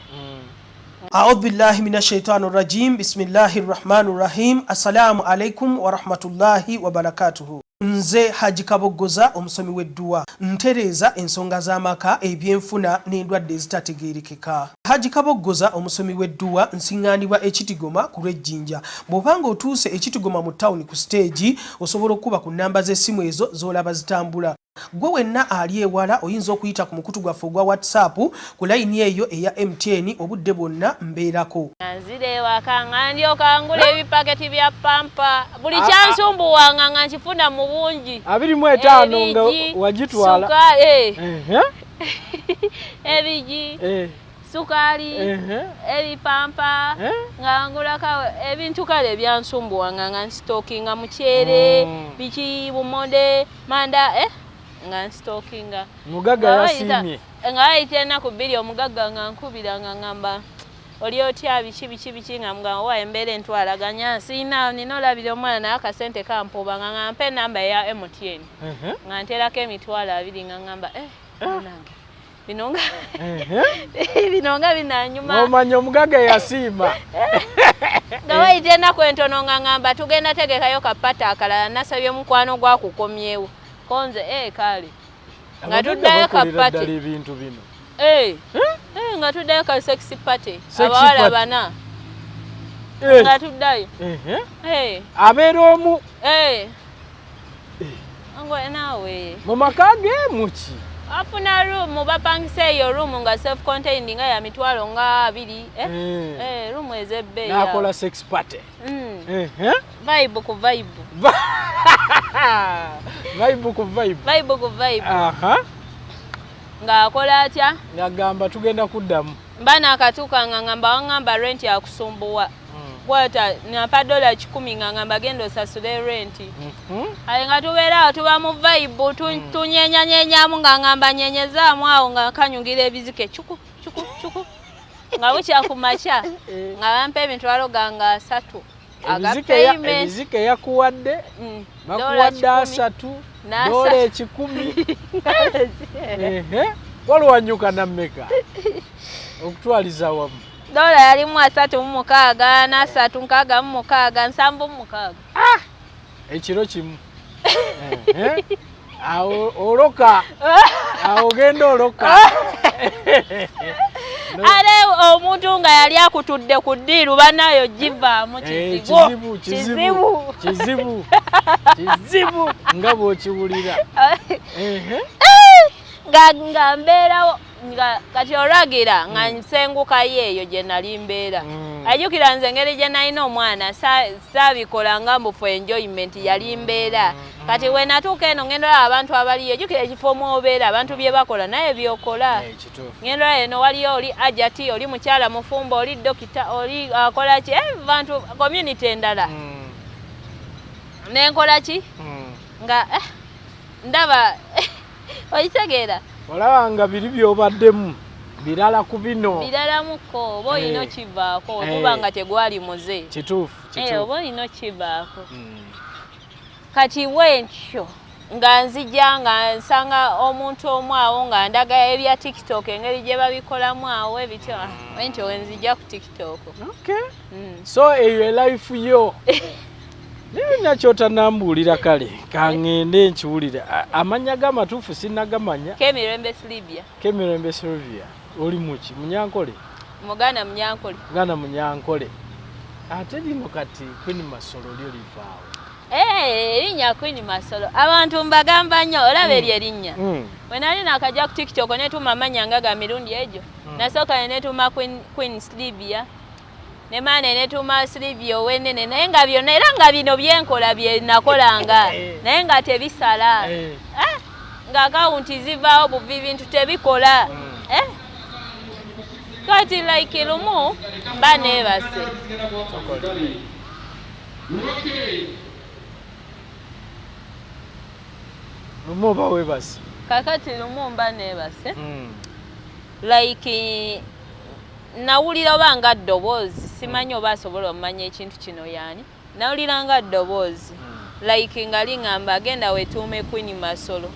A'udhu billahi minash shaitani rajim. Bismillahir rahmanir rahim. Assalamu alaikum wa rahmatullahi wa barakatuhu. Nze Haji Kaboggoza omusomi w'edduwa ntereeza ensonga z'amaka, ebyenfuna n'endwadde ezitategeerekeka. Haji Kaboggoza omusomi w'edduwa nsiŋŋaanibwa Ekitigoma ku lw'Ejjinja. Bw'obanga otuuse Ekitigoma mu tawuni ku siteegi, osobola okukuba ku nnamba z'essimu ezo z'olaba zitambula. Gwe wenna ali ewala oyinza okuyita ku mukutu gwaffe ogwa WhatsApp ku layini eyo eya MTN obudde bwonna mbeerako. Nzira ewaka nga ndyoka ngula ebipaketi bya pampa buli kyansumbuwanga nga nkifuna mu bungi. 25 nga wagitwala. Ebigi, sukaali, ebipampa nga ngulako ebintu kale ebyansumbuwanga nga nsitookinga muceere, biki bumonde, manda nga nsitookinga. Mugagga yasiimye. Nga bayita ennaku 2 omugagga nga nkubira nga ngamba oli otya biki biki biki nga mugamba wa embeera entwalaganya siina nina olabira omwana naye akasente kampoba nga ngampa ennamba eya MTN nga nterako 20,000 nga ngamba nange bino nga bino nga binanyuma. Omanya omugagga yasiima. Nga bayita ennaku entono nga ngamba tugenda tegekayo kapata akalala nasabye mukwano gwakukomyewo ko nze kale nga tuddayo kapate ebintu bino. Nga tuddayo ka sex party abawala bana nga tuddayo abeera omu ngwe naawe mu maka ge muki afuna room bapangisa eyo room nga self contained nga ya 20,000 room ez'ebbeeyi n'akola sex party. Vibe ku vibe. Vibe ku vibe. Vibe ku vibe. Ng'akola atya? Ng'agamba tugenda kuddamu. Mba naakatuuka nga ngamba waŋŋamba rent yakusumbuwa. Kwata nampa $100 nga ngamba genda osasule rent. Aye nga tubeera awo tuba mu vibe tunyenyanyenyamu nga ngamba nyenyezaamu awo nga kanyugira ebizike cuku cuku cuku. Nga bukya ku makya nga bampa 30,000. Ebizike yakuwadde bakuwadde 3 $100. Waliwo na mmeka okutwaliza wamu? Dola yalimu 36 na 3 66 76. Ekiro kimu. Awo oloka. Awo ogenda oloka. Ate omuntu nga yali akutudde ku ddiiru banayo givaamu kizibu. Kizibu. Kizibu. Kizibu nga bw'okiwulira. Nga mbeerawo nga kati olwagira nga nsengukayo eyo gye nali mbeera. Ajjukira nze engeri gye nalina omwana saabikola nga mbu for enjoyment yali mbeera. Kati we natuuka eno ngenda olaba abantu abaliyo, jjukira ekifo mw'obeera abantu bye bakola naye by'okola. Ngenda olaba eno waliyo oli ajati, oli mukyala mufumbo, oli dokita, oli akola ki, bantu community endala. Nenkola ki? Nga ndaba okitegeera. Olaba nga biri by'obaddemu. Birala ku bino. Biralamuko oba olina okivaako okuba nga tegwali muze. Kituufu, kituufu. Oba olina okivaako. Kati bwentyo nga nzija nga nsanga omuntu omu awo nga ndaga ebya TikTok engeri gye babikolamu awo ebityo, bwentyo wenzija ku TikTok. Okay. So eyo life yo. Naye nakyotanambuulira kale kaŋŋende nkiwulire. Amannya g'amatuufu sinnagamanya. Kemirembe Sylvia. Kemirembe Sylvia. Oli muki? Munyankole? Muganda Munyankole. Muganda Munyankole. Ate lino kati Queen Masolo lyo livaawo. Erinnya Queen Masolo abantu mbagamba nnyo, olaba eryo erinnya. Bwe nali nakajja ku TikTok netuuma amannya nga ga mirundi egyo. Nasooka ne netuuma Queen Sylvia. Ne maana netuuma Sylvia ow'ennene, naye nga byonna era nga bino byenkola bye nakolanga, naye nga tebisala. Nga akawunti zivaawo buvi bintu tebikola. Kati like lumu mba neebase. Lumu oba weebase? Kakati lumu mba neebase. Like nawulira oba nga ddoboozi, simanyi oba asobola omanya ekintu kino yaani. Nawulira nga ddoboozi. Like nga liŋŋamba agenda wetuume Queen Masolo.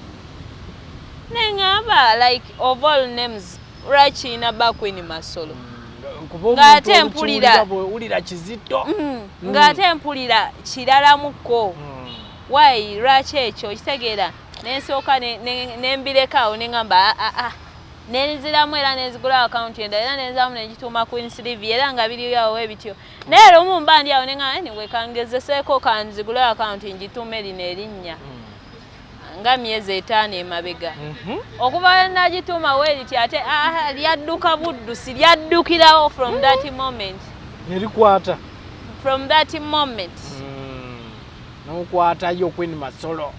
Ne ŋŋamba like of all names lwaki ba Queen Masolo? Ng'ate mpulira. Owulira kizito. Ng'ate mpulira kiralamuko. Why lwaki ekyo kitegeera? Nensooka nembireka awo ne ŋŋamba a nenziramu era nenzigulawo akawunti endala era nenziramu nengituuma Queen Sylvia era nga biri awo ebityo. Naye lumu mba ndi awo ne ŋŋamba anyway kangezeseeko kanzigulewo akawunti ngituume lino erinnya. Nga myezi 5 emabega. Okuva lwe nagituuma weeriti ate lyadduka buddusi, lyaddukirawo from that moment. Ne likwata. From that moment. N'okwatayo Queen Masolo.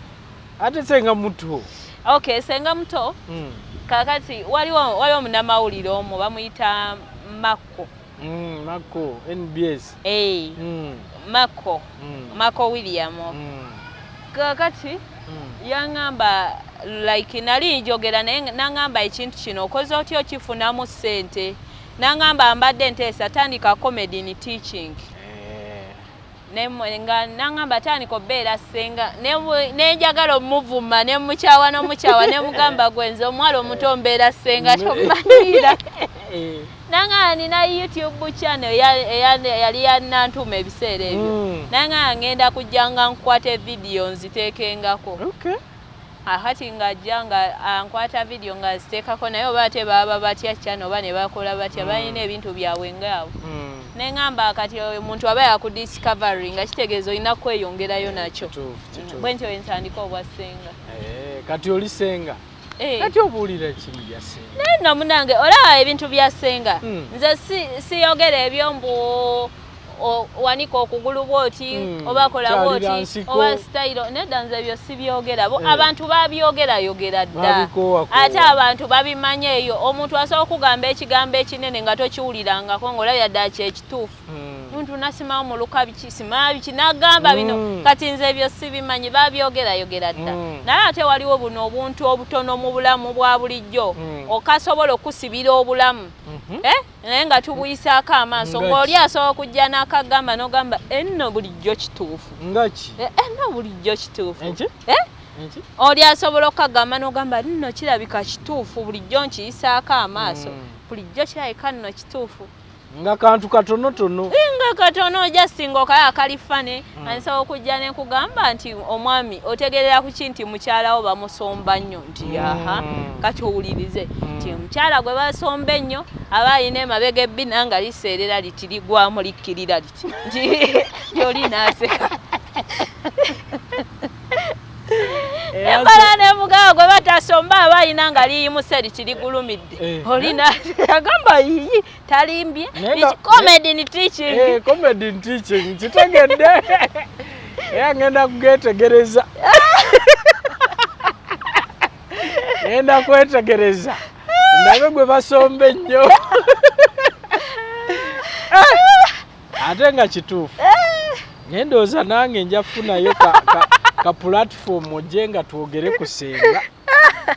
Ate senga muto. Okay, senga muto. Kakati waliwo munnamawulire omu bamuyita Mako. Mako NBS. Mako. Mako William. Kakati yaŋŋamba like nali njogera naye naŋŋamba ekintu kino okoze otya okifunamu ssente. Naŋŋamba mbadde nteesa tandika comedy in teaching. Nga naŋŋamba tandika obeera ssenga nenjagala omuvuma ne mukyawa n'omukyawa ne mugamba gwe nze omuwala omuto mbeera ssenga tomanyiira. Naŋŋamba nina YouTube channel yali yannantuuma ebiseera ebyo. Naŋŋamba ngenda kujja nga nkwata vidiyo nziteekengako. Akati ng'ajja nga ankwata vidiyo nga nziteekako naye oba ate baba batya channel oba ne bakola batya balina ebintu byabwe ngaawo. Ne ŋŋamba kati omuntu aba yakudiscovery nga kitegeeza olina kweyongerayo nakyo. Bwe ntyo ntandika obwa ssenga. Kati oli ssenga. Kati obuulira ki bya ssenga? Naye nno munnange olaba ebintu bya ssenga. Nze siyogera ebyo mbu wanika okugulu bw'oti oba kola bw'oti oba sitayiro, nedda nze ebyo sibyogera. Abantu babyogerayogera dda. Ate abantu babimanya eyo. Omuntu asobola okugamba ekigambo ekinene nga tokiwulirangako ng'olabira ddala kyekituufu. Omuntu nasimawo muluka biki simaa biki n'agamba bino. Kati nze ebyo sibimanyi, babyogerayogera dda. Naye ate waliwo buno obuntu obutono mu bulamu bwa bulijjo okasobola okusibira obulamu. Naye nga tubuyisaako amaaso ng'oli asobola okujja n'akagamba n'ogamba enno bulijjo kituufu. Nga ki? Enno bulijjo kituufu. Oli asobola okukagamba n'ogamba nno kirabika kituufu bulijjo nkiyisaako amaaso. Bulijjo kirabika nno kituufu. Nga kantu katonotono. Nga katono just ng'okalaba kali funny. Nsobola okujja ne nkugamba nti omwami otegeerera ku ki nti mukyala wo bamusomba nnyo nti aha kati owulirize nti omukyala gwe basomba ennyo aba alina emabega ebbina nga liseerera liti ligwamu likkirira liti nti oli n'aseka. Embala ne mugaba gwe batasomba aba alina nga liyimuse liti ligulumidde. Oli n'agamba yiyi talimbye. Comedy in teaching. Comedy in teaching kitegedde. Era ngenda kugetegereza. Ngenda kwetegereza. Ndabe gwe basomba ennyo. Ate nga kituufu. Naye ndowooza nange nja kufunayo ka platform ojje nga twogere ku ssenga.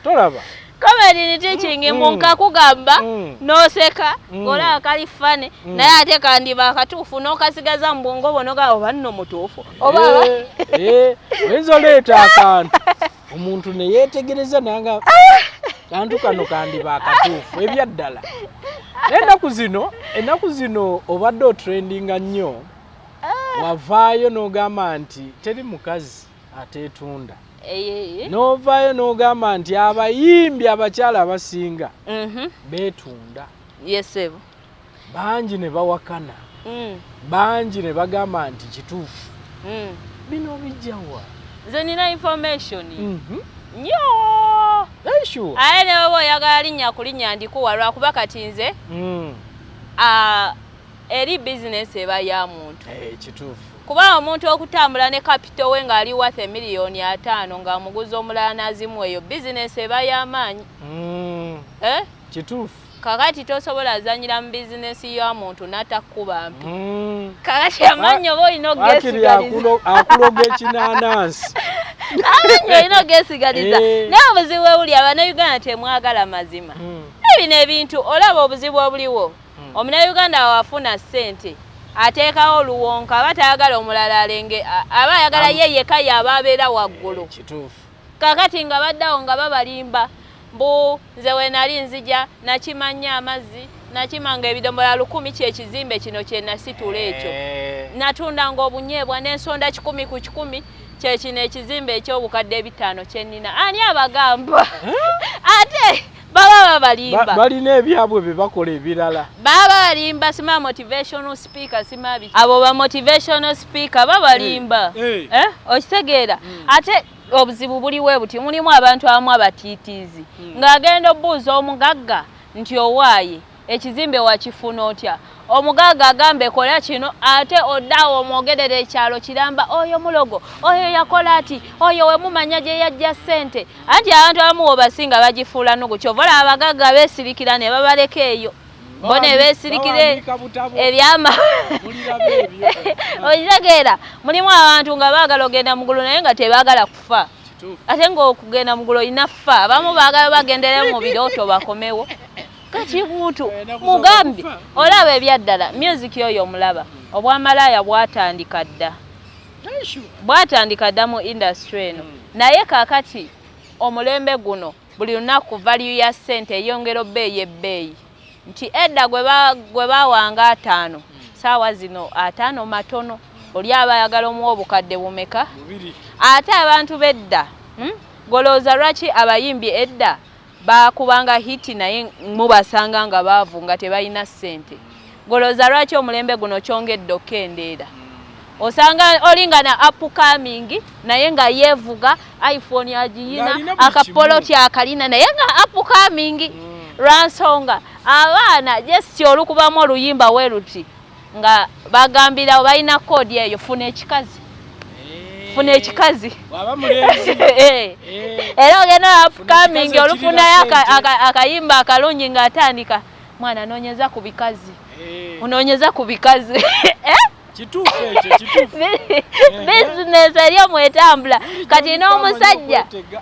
Tolaba? Comedy point in teaching mu nkakugamba n'oseka olaba kali funny, naye ate kandiba akatuufu n'okasigaza mu bwongo bwo n'ogamba oba nno mutuufu oba. Oyinza oleeta akantu omuntu ne yeetegereza nanga kantu kano kandiba akatuufu ebyaddala. Naye ennaku zino obadde otrendinga nnyo, wavaayo n'ogamba nti teri mukazi ateetunda, n'ovaayo n'ogamba nti abayimbi abakyala abasinga beetunda. Yes, ssebo. Bangi ne bawakana, bangi ne bagamba nti kituufu. Bino bijjawa? Nze nina information nnyo. Hey, sure. Aye ne bw'oba oyagala linnya ku linnya ndikuwa, lwakuba kati nze eri bizinesi eba ya muntu. Eh, kituufu. Kuba omuntu okutambula ne capital we ng'ali worth 50 million ng'amuguza omulala n'azimuwa, eyo bizinesi eba y'amaanyi. Eh? Kituufu. Kakati tosobola zanyira mu bizinesi ya muntu n'atakkuba mpi. Kakati amannyo oba olina Waakiri ogesigaliza. Akuloga ekinaanansi. Amannyo olina ogesigaliza. Naye obuzibu bwe buli, Abannayuganda temwagala mazima. Naye bino ebintu olaba obuzibu obuliwo, Omunnayuganda wafuna ssente ateekawo oluwonka, aba tayagala omulala alenge, aba ayagala ye yekka yaba abeera waggulu. Kakati nga baddawo nga babalimba mbu nze we nali nzija nakimanya amazzi, nakimanga ebidomola 1000, kyekizimbe kino kye nasitula ekyo. Natundanga obunyeebwa n'ensonda 100 ku 100, kyekino ekizimbe eky'obukadde 500 kyenina. Ani abagamba? Ate baba babalimba. Balina ebyabwe bye bakola ebirala. Baba balimba. Sima motivational speaker, sima biki, abo ba motivational speaker babalimba. Eh. Eh? Okitegeera? Ate obuzibu buliwe buti, mulimu abantu abamu abatiitiizi ng'agenda obuuza omugagga nti owaaye ekizimbe wakifuna otya? Omugagga agambe kola kino, ate odaawo omwogerera ekyalo kiramba, oyo mulogo, oyo yakola ati, oyo wemumanya gye yajja ssente. Anti abantu abamu wobasinga bagifuula nugu, kyova olaba abagagga beesirikira ne babaleka eyo bo ne beesirikira. Bawandiika butabo. Ebyama. Muliraba ebyo. Okitegeera? Mulimu abantu nga baagala ogenda mugulu naye nga tebaagala kufa. Ate ng'okugenda mugulu olina fa. Abamu baagala bagendere mu birooto bakomewo. Kati muntu Ennaku mugambye z'okufa. Olaba ebyaddala music oyo omulaba obwamalaaya bwatandika dda. Bwatandika dda mu industry eno, naye kaakati omulembe guno buli lunaku value ya ssente eyongera obbeeyi ebbeeyi, nti edda gwe bawanga 50, saawa zino 50 matono, oli aba ayagala omuwa obukadde bumeka? 2. Ate abantu b'edda, Golowooza lwaki abayimbi edda bakubanga hit naye mubasanga nga baavu, nga tebalina ssente? Golowooza lwaki omulembe guno kyongedde okukendeera? Osanga oli nga na upcoming naye nga yeevuga iPhone agiyina, Ng'alina buli akapoloti akalina, naye nga upcoming. Lwansonga abaana just olukubamu oluyimba we luti nga bagambirawo balina code eyo, funa ekikazi, funa ekikazi. Waba mulenzi. Eh. Era ogenda upcoming ekikazi olufunayo ekirina ssente. akayimba akalungi ng'atandika, mwana noonyeza ku bikazi, onoonyeza ku bikazi. Eh? Kituufu ekyo, kituufu. Bizinesi eri omwetambula kati n'omusajja Okwetega.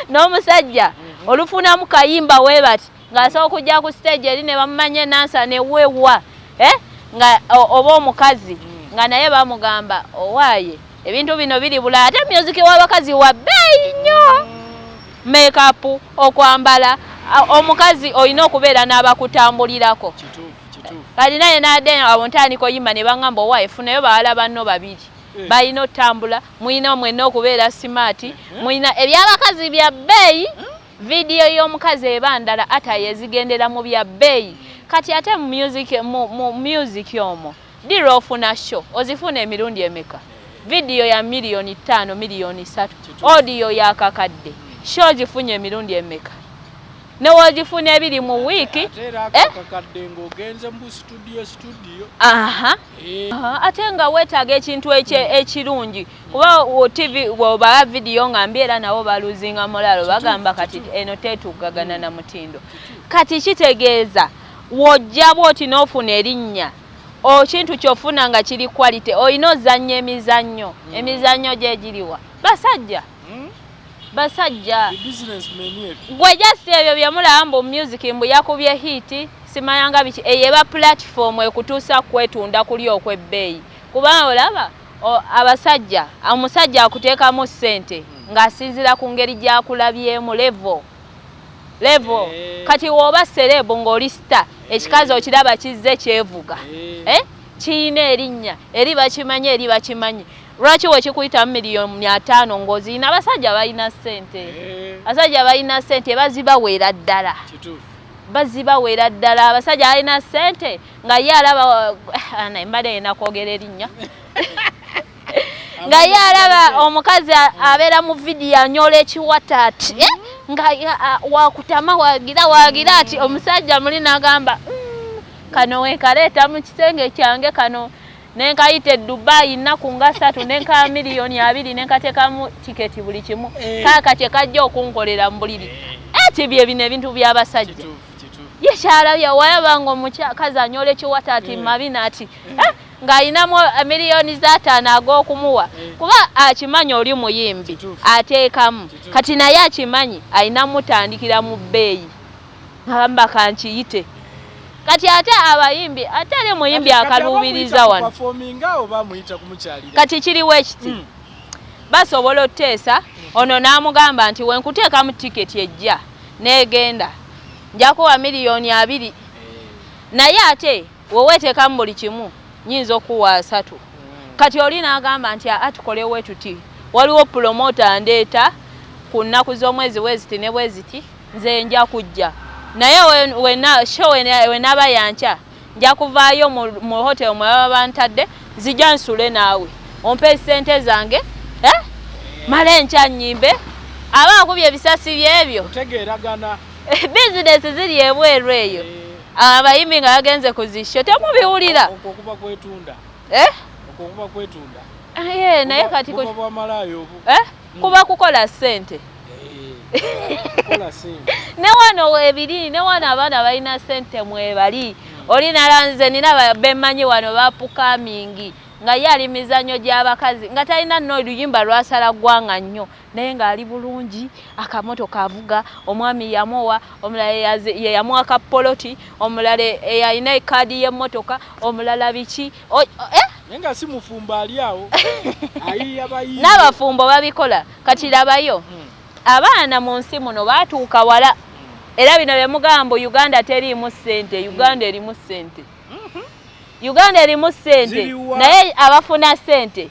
N'omusajja olufunamu kayimba we bati ng'asobola okujja ku stage eri ne bamumanya enansa newewa, eh? Nga oba omukazi nga naye bamugamba owaaye ebintu bino biri bulala. Ate music w'abakazi wa bbeeyi nnyo, makeup, okwambala, omukazi olina okubeera n'abakutambulirako. Kituufu, kituufu. Kati naye nadde abo ntandika oyimba ne baŋŋamba owaaye funayo bawala banno babiri. Balina otambula, mulina mwenna okubeera smart, mulina ebyabakazi bya bbeeyi, vidiyo y'omukazi eba ndala, ate yezigendera mu bya bbeeyi. Kati ate mu music omwo dira ofuna show ozifuna emirundi emeka? Vidiyo ya 5 miliyoni, 3 miliyoni, audio ya kakadde, show ogifunye emirundi emeka? Newogifuna ebiri mu wiiki. Ate era Eh? akakadde ng'ogenze mu studio studio. Aha. Aha, ate nga weetaaga ekintu ekirungi kuba TV bw'obala vidiyo nga mbi era nabo baluzinga mulalo, bagamba kati eno tetuggagana na mutindo. Kati kitegeeza w'ojja bw'oti n'ofuna erinnya, ekintu ky'ofuna nga kiri quality, olina ozannya emizannyo. Emizannyo gye giriwa basajja? Basajja gwe just ebyo byemulaba mbu music mbu yakubye hit, simanyanga biki, eyo eba platform ekutuusa kwetunda kuli okw'ebbeeyi. Kubanga olaba abasajja, omusajja akuteekamu ssente ng'asinziira ku ngeri gy'akulabyemu, level level. Kati w'oba celeb ng'oli star, ekikazi okiraba kizze kyevuga, kiyina erinnya eri bakimanyi, eri bakimanyi. Lwaki wekikuyitamu 500,000 ng'oziyina? Abasajja balina ssente, abasajja balina ssente, bazibaweera ddala, bazibaweera ddala. Abasajja balina ssente nga ye alaba, mbadde yina kwogera erinnya, nga ye alaba omukazi abeera mu vidiyo anyola ekiwata ati nga wakutama wagira wagira ati, omusajja muli n'agamba, kano wenkaleeta mu kisenge kyange, kano nenkayita e Dubai nnaku nga 3, nenkaa 20,000,000, nenkateekamu tiketi buli kimu, kaaka kye kajja okunkolera mu buliri. Eti bye bino ebintu by'abasajja. Ye kyalabye walaba nga omukazi anyola ekiwata ati mabina ati ng'alinamu 5,000,000 ag'okumuwa, kuba akimanyi oli muyimbi ateekamu. Kati naye akimanyi alina mutandikira mu bbeeyi, agamba kankiyite. Kati ate abayimbi, ate ali muyimbi akaluubiriza wano. Kati kiriwo ekiti, basobola otuteesa ono n'amugamba nti wenkuteekamu tiketi ejja n'egenda nja kuwa 20,000,000, naye ate weweteekamu buli kimu nyinza okuwa 30. Kati oli n'agamba nti aa tukolewo tuti, waliwo promoter ndeeta ku nnaku z'omwezi bweziti ne bweziti, nze nja kujja, naye show wenaba yankya nja kuvaayo mu hotel mwe baba bantadde, nzija nsule naawe ompe sente zange, mala enkya nnyimbe. Aba akubye ebisasi byebyo, bizinesi ziri ebweru eyo, abayimbi nga bagenze ku zi show temubiwulira. Naye kati kuba kukola ssente. Ne wano ebiri, ne wano abaana balina ssente mwebali. Oli nalanze nina bemmanyi wano bapukamingi nga ye ali mizannyo gy'abakazi, nga talina nno oluyimba lwasala ggwanga nnyo, naye ng'ali bulungi, akamotoka avuga, omwami yamuwa, omulala ye yamuwa kapoloti, omulala alina ekaadi y'emmotoka, omulala biki. Naye nga si mufumbo ali awo ayiya bayiye. N'abafumbo babikola. Kati labayo abaana mu nsi muno baatuuka wala, era bino bye mugamba Uganda teriimu ssente, Uganda erimu ssente, Uganda erimu ssente, naye abafuna ssente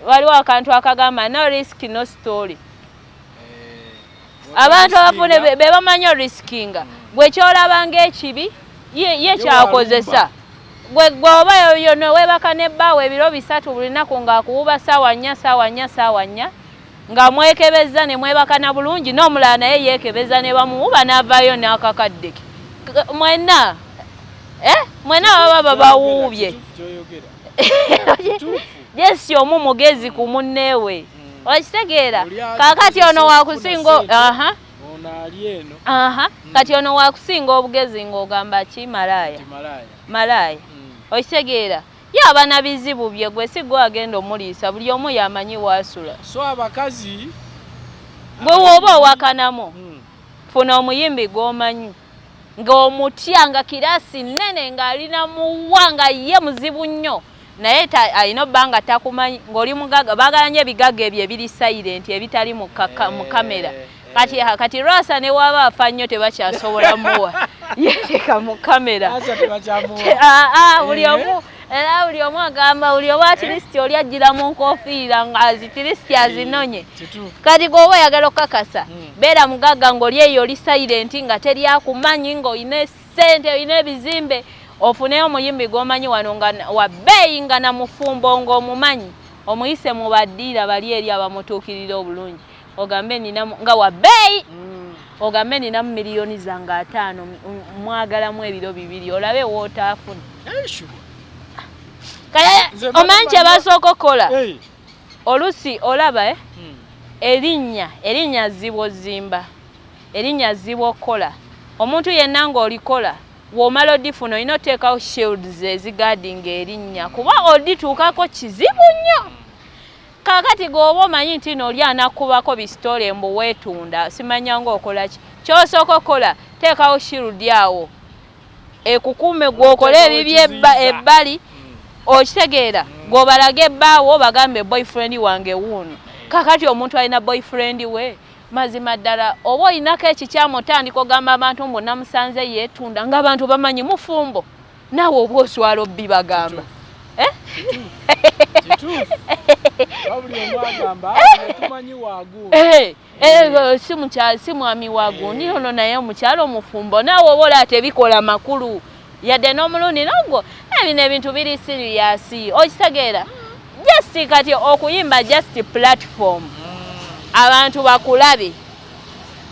waliwo akantu akagamba no risk no story. Abantu abafune be bamanyi oriskinga. Gwe kyolaba ng'ekibi ye kyakozesa. Gwe oba yono weebaka n'ebbaawo ebiro 3 buli lunaku ng'akuwuba ssaawa 4 ssaawa 4 ssaawa 4 nga mwekebeza ne mwebakana bulungi, n'omulala naye yeekebeza ne bamuwuba n'avaayo n'akakadde ke. Mwenna mwenna baba babawuubye. Jesi omu mugezi ku munneewe. Okitegeera? Kaakati ono wakusinga kati ono wakusinga obugezi ng'ogamba ki malaaya. Malaaya. Okitegeera? Ye abaana bizibu bye, gwe si gwe agenda omuliisa, buli omu yamanyi waasula. So abakazi gwe w'oba owakanamu, funa omuyimbi gw'omanyi ng'omutya, nga kirasi nnene, ng'alina muwa, nga ye muzibu nnyo, naye alina obba nga takumanyi, ng'oli mugagga. Baagala nnyo ebigagga ebyo ebiri silent, ebitali mu kamera. Kati Lwasa ne waba afa nnyo tebakyasobola muwa, yeteeka mu kamera. Buli omu era buli omu agamba buli omu at least oli ajjira mu nkofiira ng'azi at least azinonye. Kati gwe oba oyagala okukakasa, beera mugagga ng'oli eyo oli silent, nga teri akumanyi, ng'olina essente, olina ebizimbe, ofuneyo omuyimbi gw'omanyi wano nga wa bbeeyi, nga na mufumbo ng'omumanyi, omuyise mu baddiira bali eri abamutuukirira obulungi, ogambe nina nga wa bbeeyi, ogambe ninamu 5,000,000, mwagalamu ebiro 2, olabe wootaafuna. Kale omanyi kye basooka okukola olusi olaba erinnya zibwa ozimba, erinnya zibwa okukola. Omuntu yenna ng'olikola w'omala odifuna olina oteekawo shields eziguardinga erinnya, kuba odituukako kizibu nnyo. Kakati gweoba omanyi nti no oli anakubako bisitole mbu weetunda, simanya ng'okola ki, kyosooka okukola teekawo shield awo ekukuume, gweokola Oteekawo ebibyo ekiziyiza. ebbali, okitegeera, gweobalage ebbaawo, bagambe boyfriend wange wuuno. Kakati omuntu alina boyfriend we, mazima ddala oba olinako ekikyamu, otandika ogamba abantu mbu namusanze yeetunda, ng'abantu bamanyi mufumbo, naawe oba oswala obbi bagamba. Kituufu, buli omu agamba tumanyi waagundi. Si mukyala, si mwami wa gundi ono, naye omukyala omufumbo, naawe oba olaba tebikola makulu yadde n'omulundi nogwo. Bino ebintu biri serious, okitegeera? Just kati okuyimba just platform, abantu bakulabe,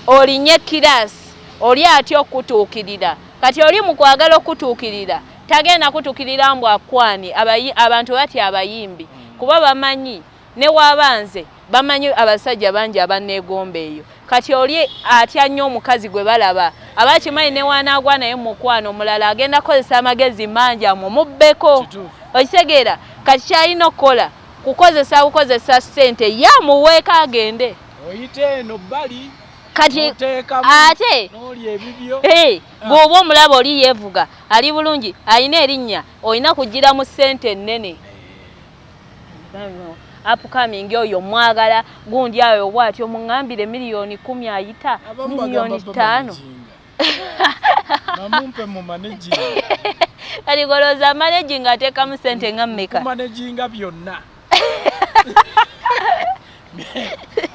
olinye class, oli atya okutuukirira. Kati oli mu kwagala okutuukirira, tagenda kutuukirira mbu akwani. Abantu batya abayimbi kuba bamanyi ne wabanze bamanyi abasajja bangi abaneegomba eyo. Kati oli atya nnyo omukazi gwe balaba abakimanyi ne wanaagwa naye mukwano omulala agenda kukozesa amagezi mangi amumubbeko. Okitegeera? Kati kyalina okukola kukozesa bukozesa ssente, ye amuweeko agende. Oyite eno bbali. Kati ate n'olya ebibyo. Bw'oba omulaba oli yeevuga, ali bulungi, alina erinnya, olina kugira mu ssente ennene. Upcoming oyo mwagala gundi ayo bwatyo, muŋŋambire 10 miliyoni ayita Abamu miliyoni bagamba 5. Bamumpe mu managing. Kati golooza managing ateekamu ssente nga mmeka? Kumanaginga byonna,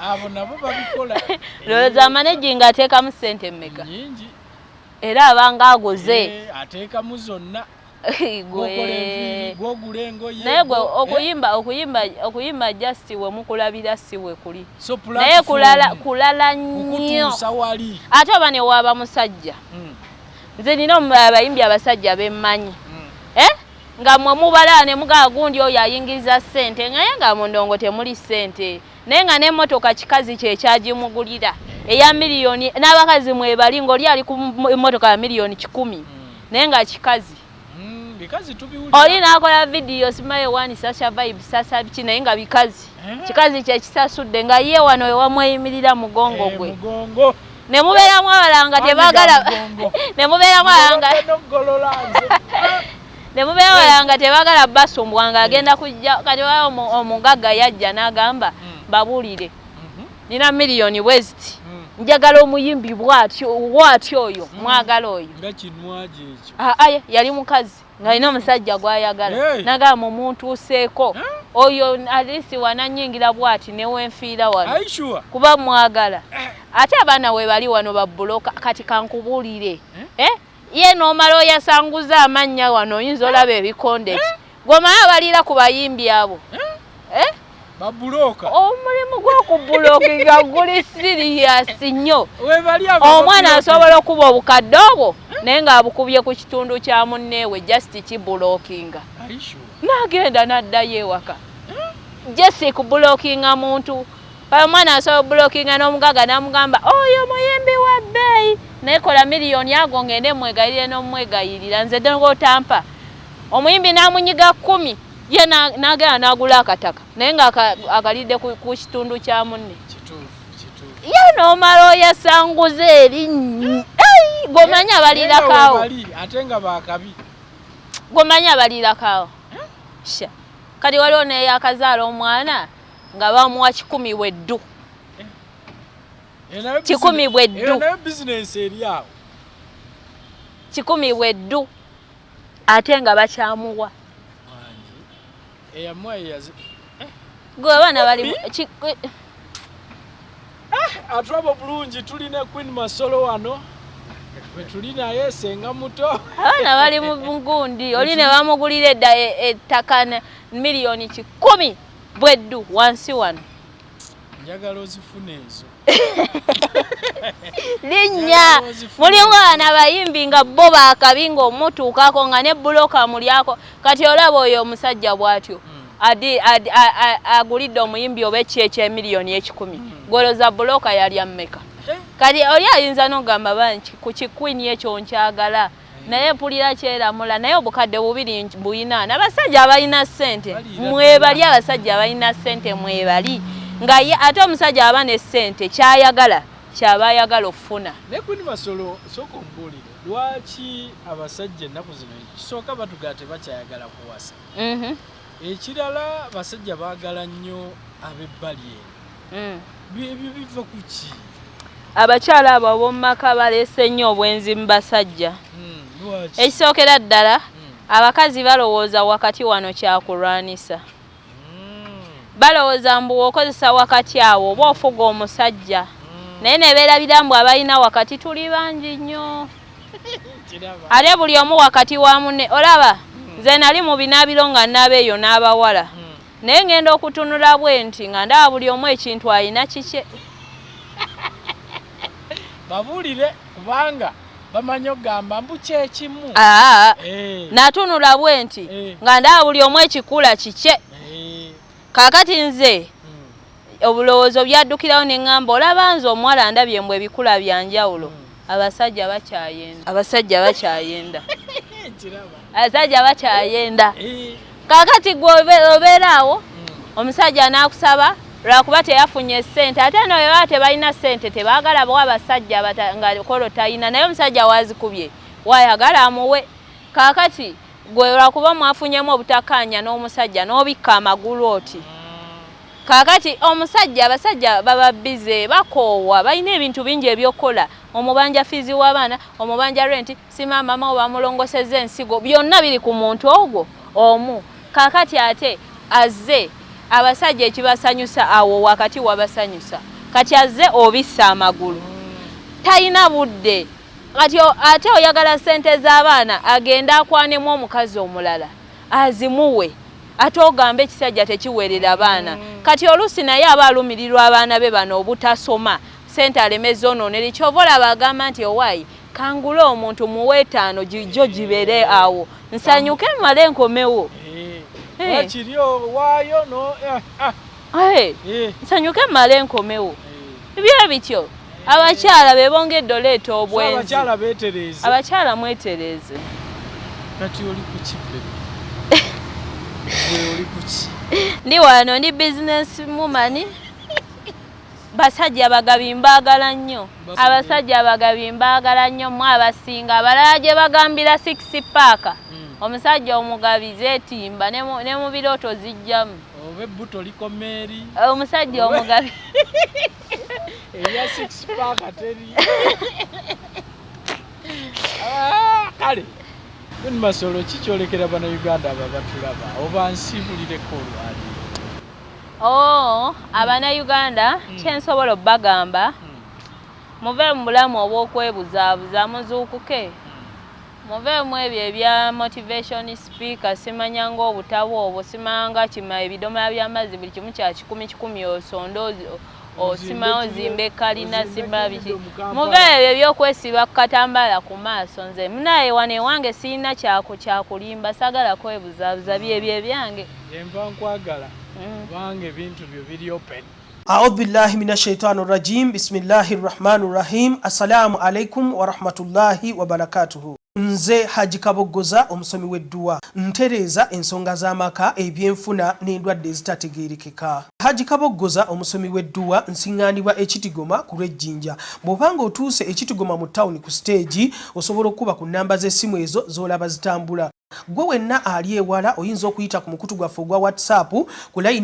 abo nabo babikola. Lowooza managing ateekamu ssente mmeka? Nyingi. Era abanga aguze. Ateekamu zonna. Gwe. Gwokola enviiri, gwogula engoye. Naye gwe okuyimba, okuyimba, okuyimba just we mukulabira si we kuli. So naye kulala platform kulala nnyo. Kukutuusa wali. Ate oba ne waaba musajja, nze nina abayimbi abasajja bemmanyi, eh? Nga mwe mubala ne mugaa gundi oyo ayingiza ssente, naye nga mu ndongo temuli ssente, naye nga n'emmotoka kikazi kyekyagimugulira eya miliyoni. N'abakazi mwebali ng'oli ali ku mmotoka ya miliyoni 100, naye nga kikazi. Bikazi tubiwulira. Oli n'akola vidiyo simaye wani sasha vibe sasa biki, naye nga bikazi. Kikazi kyekisasudde, nga ye wano ewamweyimirira mugongo gwe. Mugongo. Ne mubeeramu abalala nga Maanyi ga tebaagala mugongo. Ne mubeeramu abalala nga Nogolola nze. Ne mubeeramu abalala nga tebaagala basumbwa, nga agenda kujja. Kati waba omugagga yajja n'agamba, babuulire, nina miliyoni bweziti, njagala omuyimbi bwatyo bwatyo oyo, mwagala oyo. Nga kinwagi ekyo. Ah, aye yali mukazi ng'alina omusajja gw'ayagala. Hey. Nagamba mumuntuuseeko oyo, at least wananyingira bw'ati newenfiira wano. Are you sure? Kuba mwagala. Ate abaana we bali wano babuloka. Kati kankubuulire, eh? Ye n'omala oyasanguza amannya wano, oyinza olaba ebikonde ki gweomanyi abaliira ku bayimbi abo, eh? Babuloka. Omulimu gw'okubulokinga guli serious nnyo. Webali abo Omwana ababuloka. asobola okuba obukadde obwo, naye ng'abukubye ku kitundu kya munneewe, just kibulokinga. Are you sure? N'agenda n'addayo ewaka jesi kubulokinga muntu. Omwana asobola obulokinga n'omugaga n'amugamba oyo muyimbi wa bbeeyi, naye kola miliyoni ago ngende mwegayirire n'omwegayirira, nze ng'otampa omuyimbi, n'amunyiga 10, ye n'agenda n'agula akataka, naye nga akalidde ku kitundu kya munne. Kituufu, kituufu. Ye n'omala oyasanguza erinnya gwomanyi abaliirakaawo. Webali, ate nga bakabi. Gwomanyi abaliirakaawo sha. Kati waliwo neyakazaala omwana nga bamuwa 100 bweddu. Eyo nayo 100 bweddu. Eyo nayo bizinensi eri awo. 100 bweddu, ate nga bakyamuwa. Wangi. Eyamuwa yeyazi. Gwe abaana bali Atulaba obulungi, tulina Queen Masolo wano bwe tuli naye, senga muto. Abaana bali mu gundi oli ne bamugulira edda ettaka miliyoni 100 bweddu wansi wano. Njagala ozifuna ezo. Linnya. Njagala ozifune. Mulimu abaana bayimbi nga bo bakabi, ng'omutuukako nga ne buloka mulyako. Kati olaba oyo omusajja bw'atyo agulidde omuyimbi oba eki ekyemiliyoni 100, goloza buloka yalya mmeka? Eh? Kati oli ayinza n'ogamba banki ku kikwini ekyo nkyagala. Naye mpulira kyeramula, naye obukadde 2 buyina. N'abasajja abalina ssente mwebali, abasajja abalina ssente mwebali. Nga ye ate omusajja aba ne ssente kyayagala kyaba ayagala okufuna. Naye Queen Masolo, sooka ombuulire lwaki abasajja ennaku zino kisooka batugaa tebakyayagala kuwasa. Ekirala abasajja baagala nnyo ab'ebbali eno. Ebyo biva ku ki? Abakyala abo ab'omu maka baleese nnyo obwenzi mu basajja. Ekisookera ddala, abakazi balowooza wakati wano kyakulwanisa. Balowooza mbu okozesa wakati awo oba ofuga omusajja. Naye ne beerabira mbu abalina wakati tuli bangi nnyo. Ate buli omu wakati wa munne. Olaba nze nali mu binaabiro nga nnaaba eyo n'abawala. Naye ngenda okutunula bwe nti nga ndaba buli omu ekintu alina kikye. Babuulire kubanga bamanyi okugamba mbu kyekimu. Natunula bwe nti nga ndaba buli omu ekikula kikye. Kaakati nze obulowoozo byaddukirawo ne ŋŋamba olaba nze omuwala ndabye mbu ebikula bya njawulo. Abasajja bakyayenda. Abasajja bakyayenda. Abasajja bakyayenda. Kaakati gwe obeera awo omusajja n'akusaba lwakuba teyafunye ssente, ate no bwe baba tebalina ssente tebaagala bawa abasajja nga kolo talina, naye omusajja waazikubye waayagala amuwe. Kaakati gwe lwakuba mwafunyemu obutakkaanya n'omusajja n'obikka amagulu oti. Kaakati omusajja, abasajja baba bize, bakoowa, balina ebintu bingi ebyokukola. Omubanja fiizi w'abaana, omubanja renti, sima maama wo bamulongosezza ensigo, byonna biri ku muntu ogwo omu. Kaakati ate azze abasajja ekibasanyusa awo wakati wabasanyusa. Kati azze obissa amagulu, talina budde. Kati ate oyagala ssente z'abaana agende akwanemu omukazi omulala azimuwe, ate ogambe ekisajja tekiweerera baana. Kati oluusi naye aba alumirirwa abaana be bano obutasoma, ssente aleme zoonoonera. Ky'ova olaba agamba nti owaayi kangule omuntu muwe 5 gyo gibeere awo nsanyuke mmale nkomewo. Nsanyuke mmale nkomewo. Ebyo bityo. Abakyala be bongedde oleeta obwenzi. Abakyala mwetereeze. Kati oli ku ki baby? Gwe oli ku ki? Ndi wano ndi business woman. Basajja bagabi mbaagala nnyo. Abasajja abagabi mbaagala nnyo mmwe abasinga. Abalala gye bagambira 6 pack. Omusajja omugabi zeetimba ne mu birooto zijjamu. Oba ebbuto likoma eri. Omusajja omugabi. Eya 6 pack teri. Kale. Queen Masolo kikyolekera bannayuganda abo abatulaba oba nsiibulireko olwaleero? Abannayuganda kyensobola obbagamba, muve mu bulamu obw'okwebuzaabuza, muzuukuke. Muve mu ebyo ebya motivation speaker, simanya ng'obutabo obwo, simanga kima ebidomola by'amazzi buli kimu kya 100 osonde osima ozimbe kalina simba biki. Muve ebyo ebyokwesiba ku katambaala ku maaso. Nze munaye wano ewange sirina kyakulimba, saagala kwebuzaabuza, byebyo ebyange. Nva nkwagala kubanga ebintu byo biri open. A'udhu billahi minash shaitani rajim. Bismillahir rahmanir rahim. Assalamu alaikum wa rahmatullahi wa barakatuhu. Nze Haji Kaboggoza omusomi w'edduwa, ntereeza ensonga z'amaka, ebyenfuna n'endwadde ezitategeerekeka. Haji Kaboggoza omusomi w'edduwa, nsiŋŋaanibwa e Kitigoma ku lw'Ejjinja. Bw'obanga otuuse e Kitigoma mu ttawuni ku siteegi, osobola okukuba ku nnamba z'essimu ezo z'olaba zitambula. Ggwe wenna ali ewala oyinza okuyita ku mukutu gwaffe ogwa WhatsApp ku layini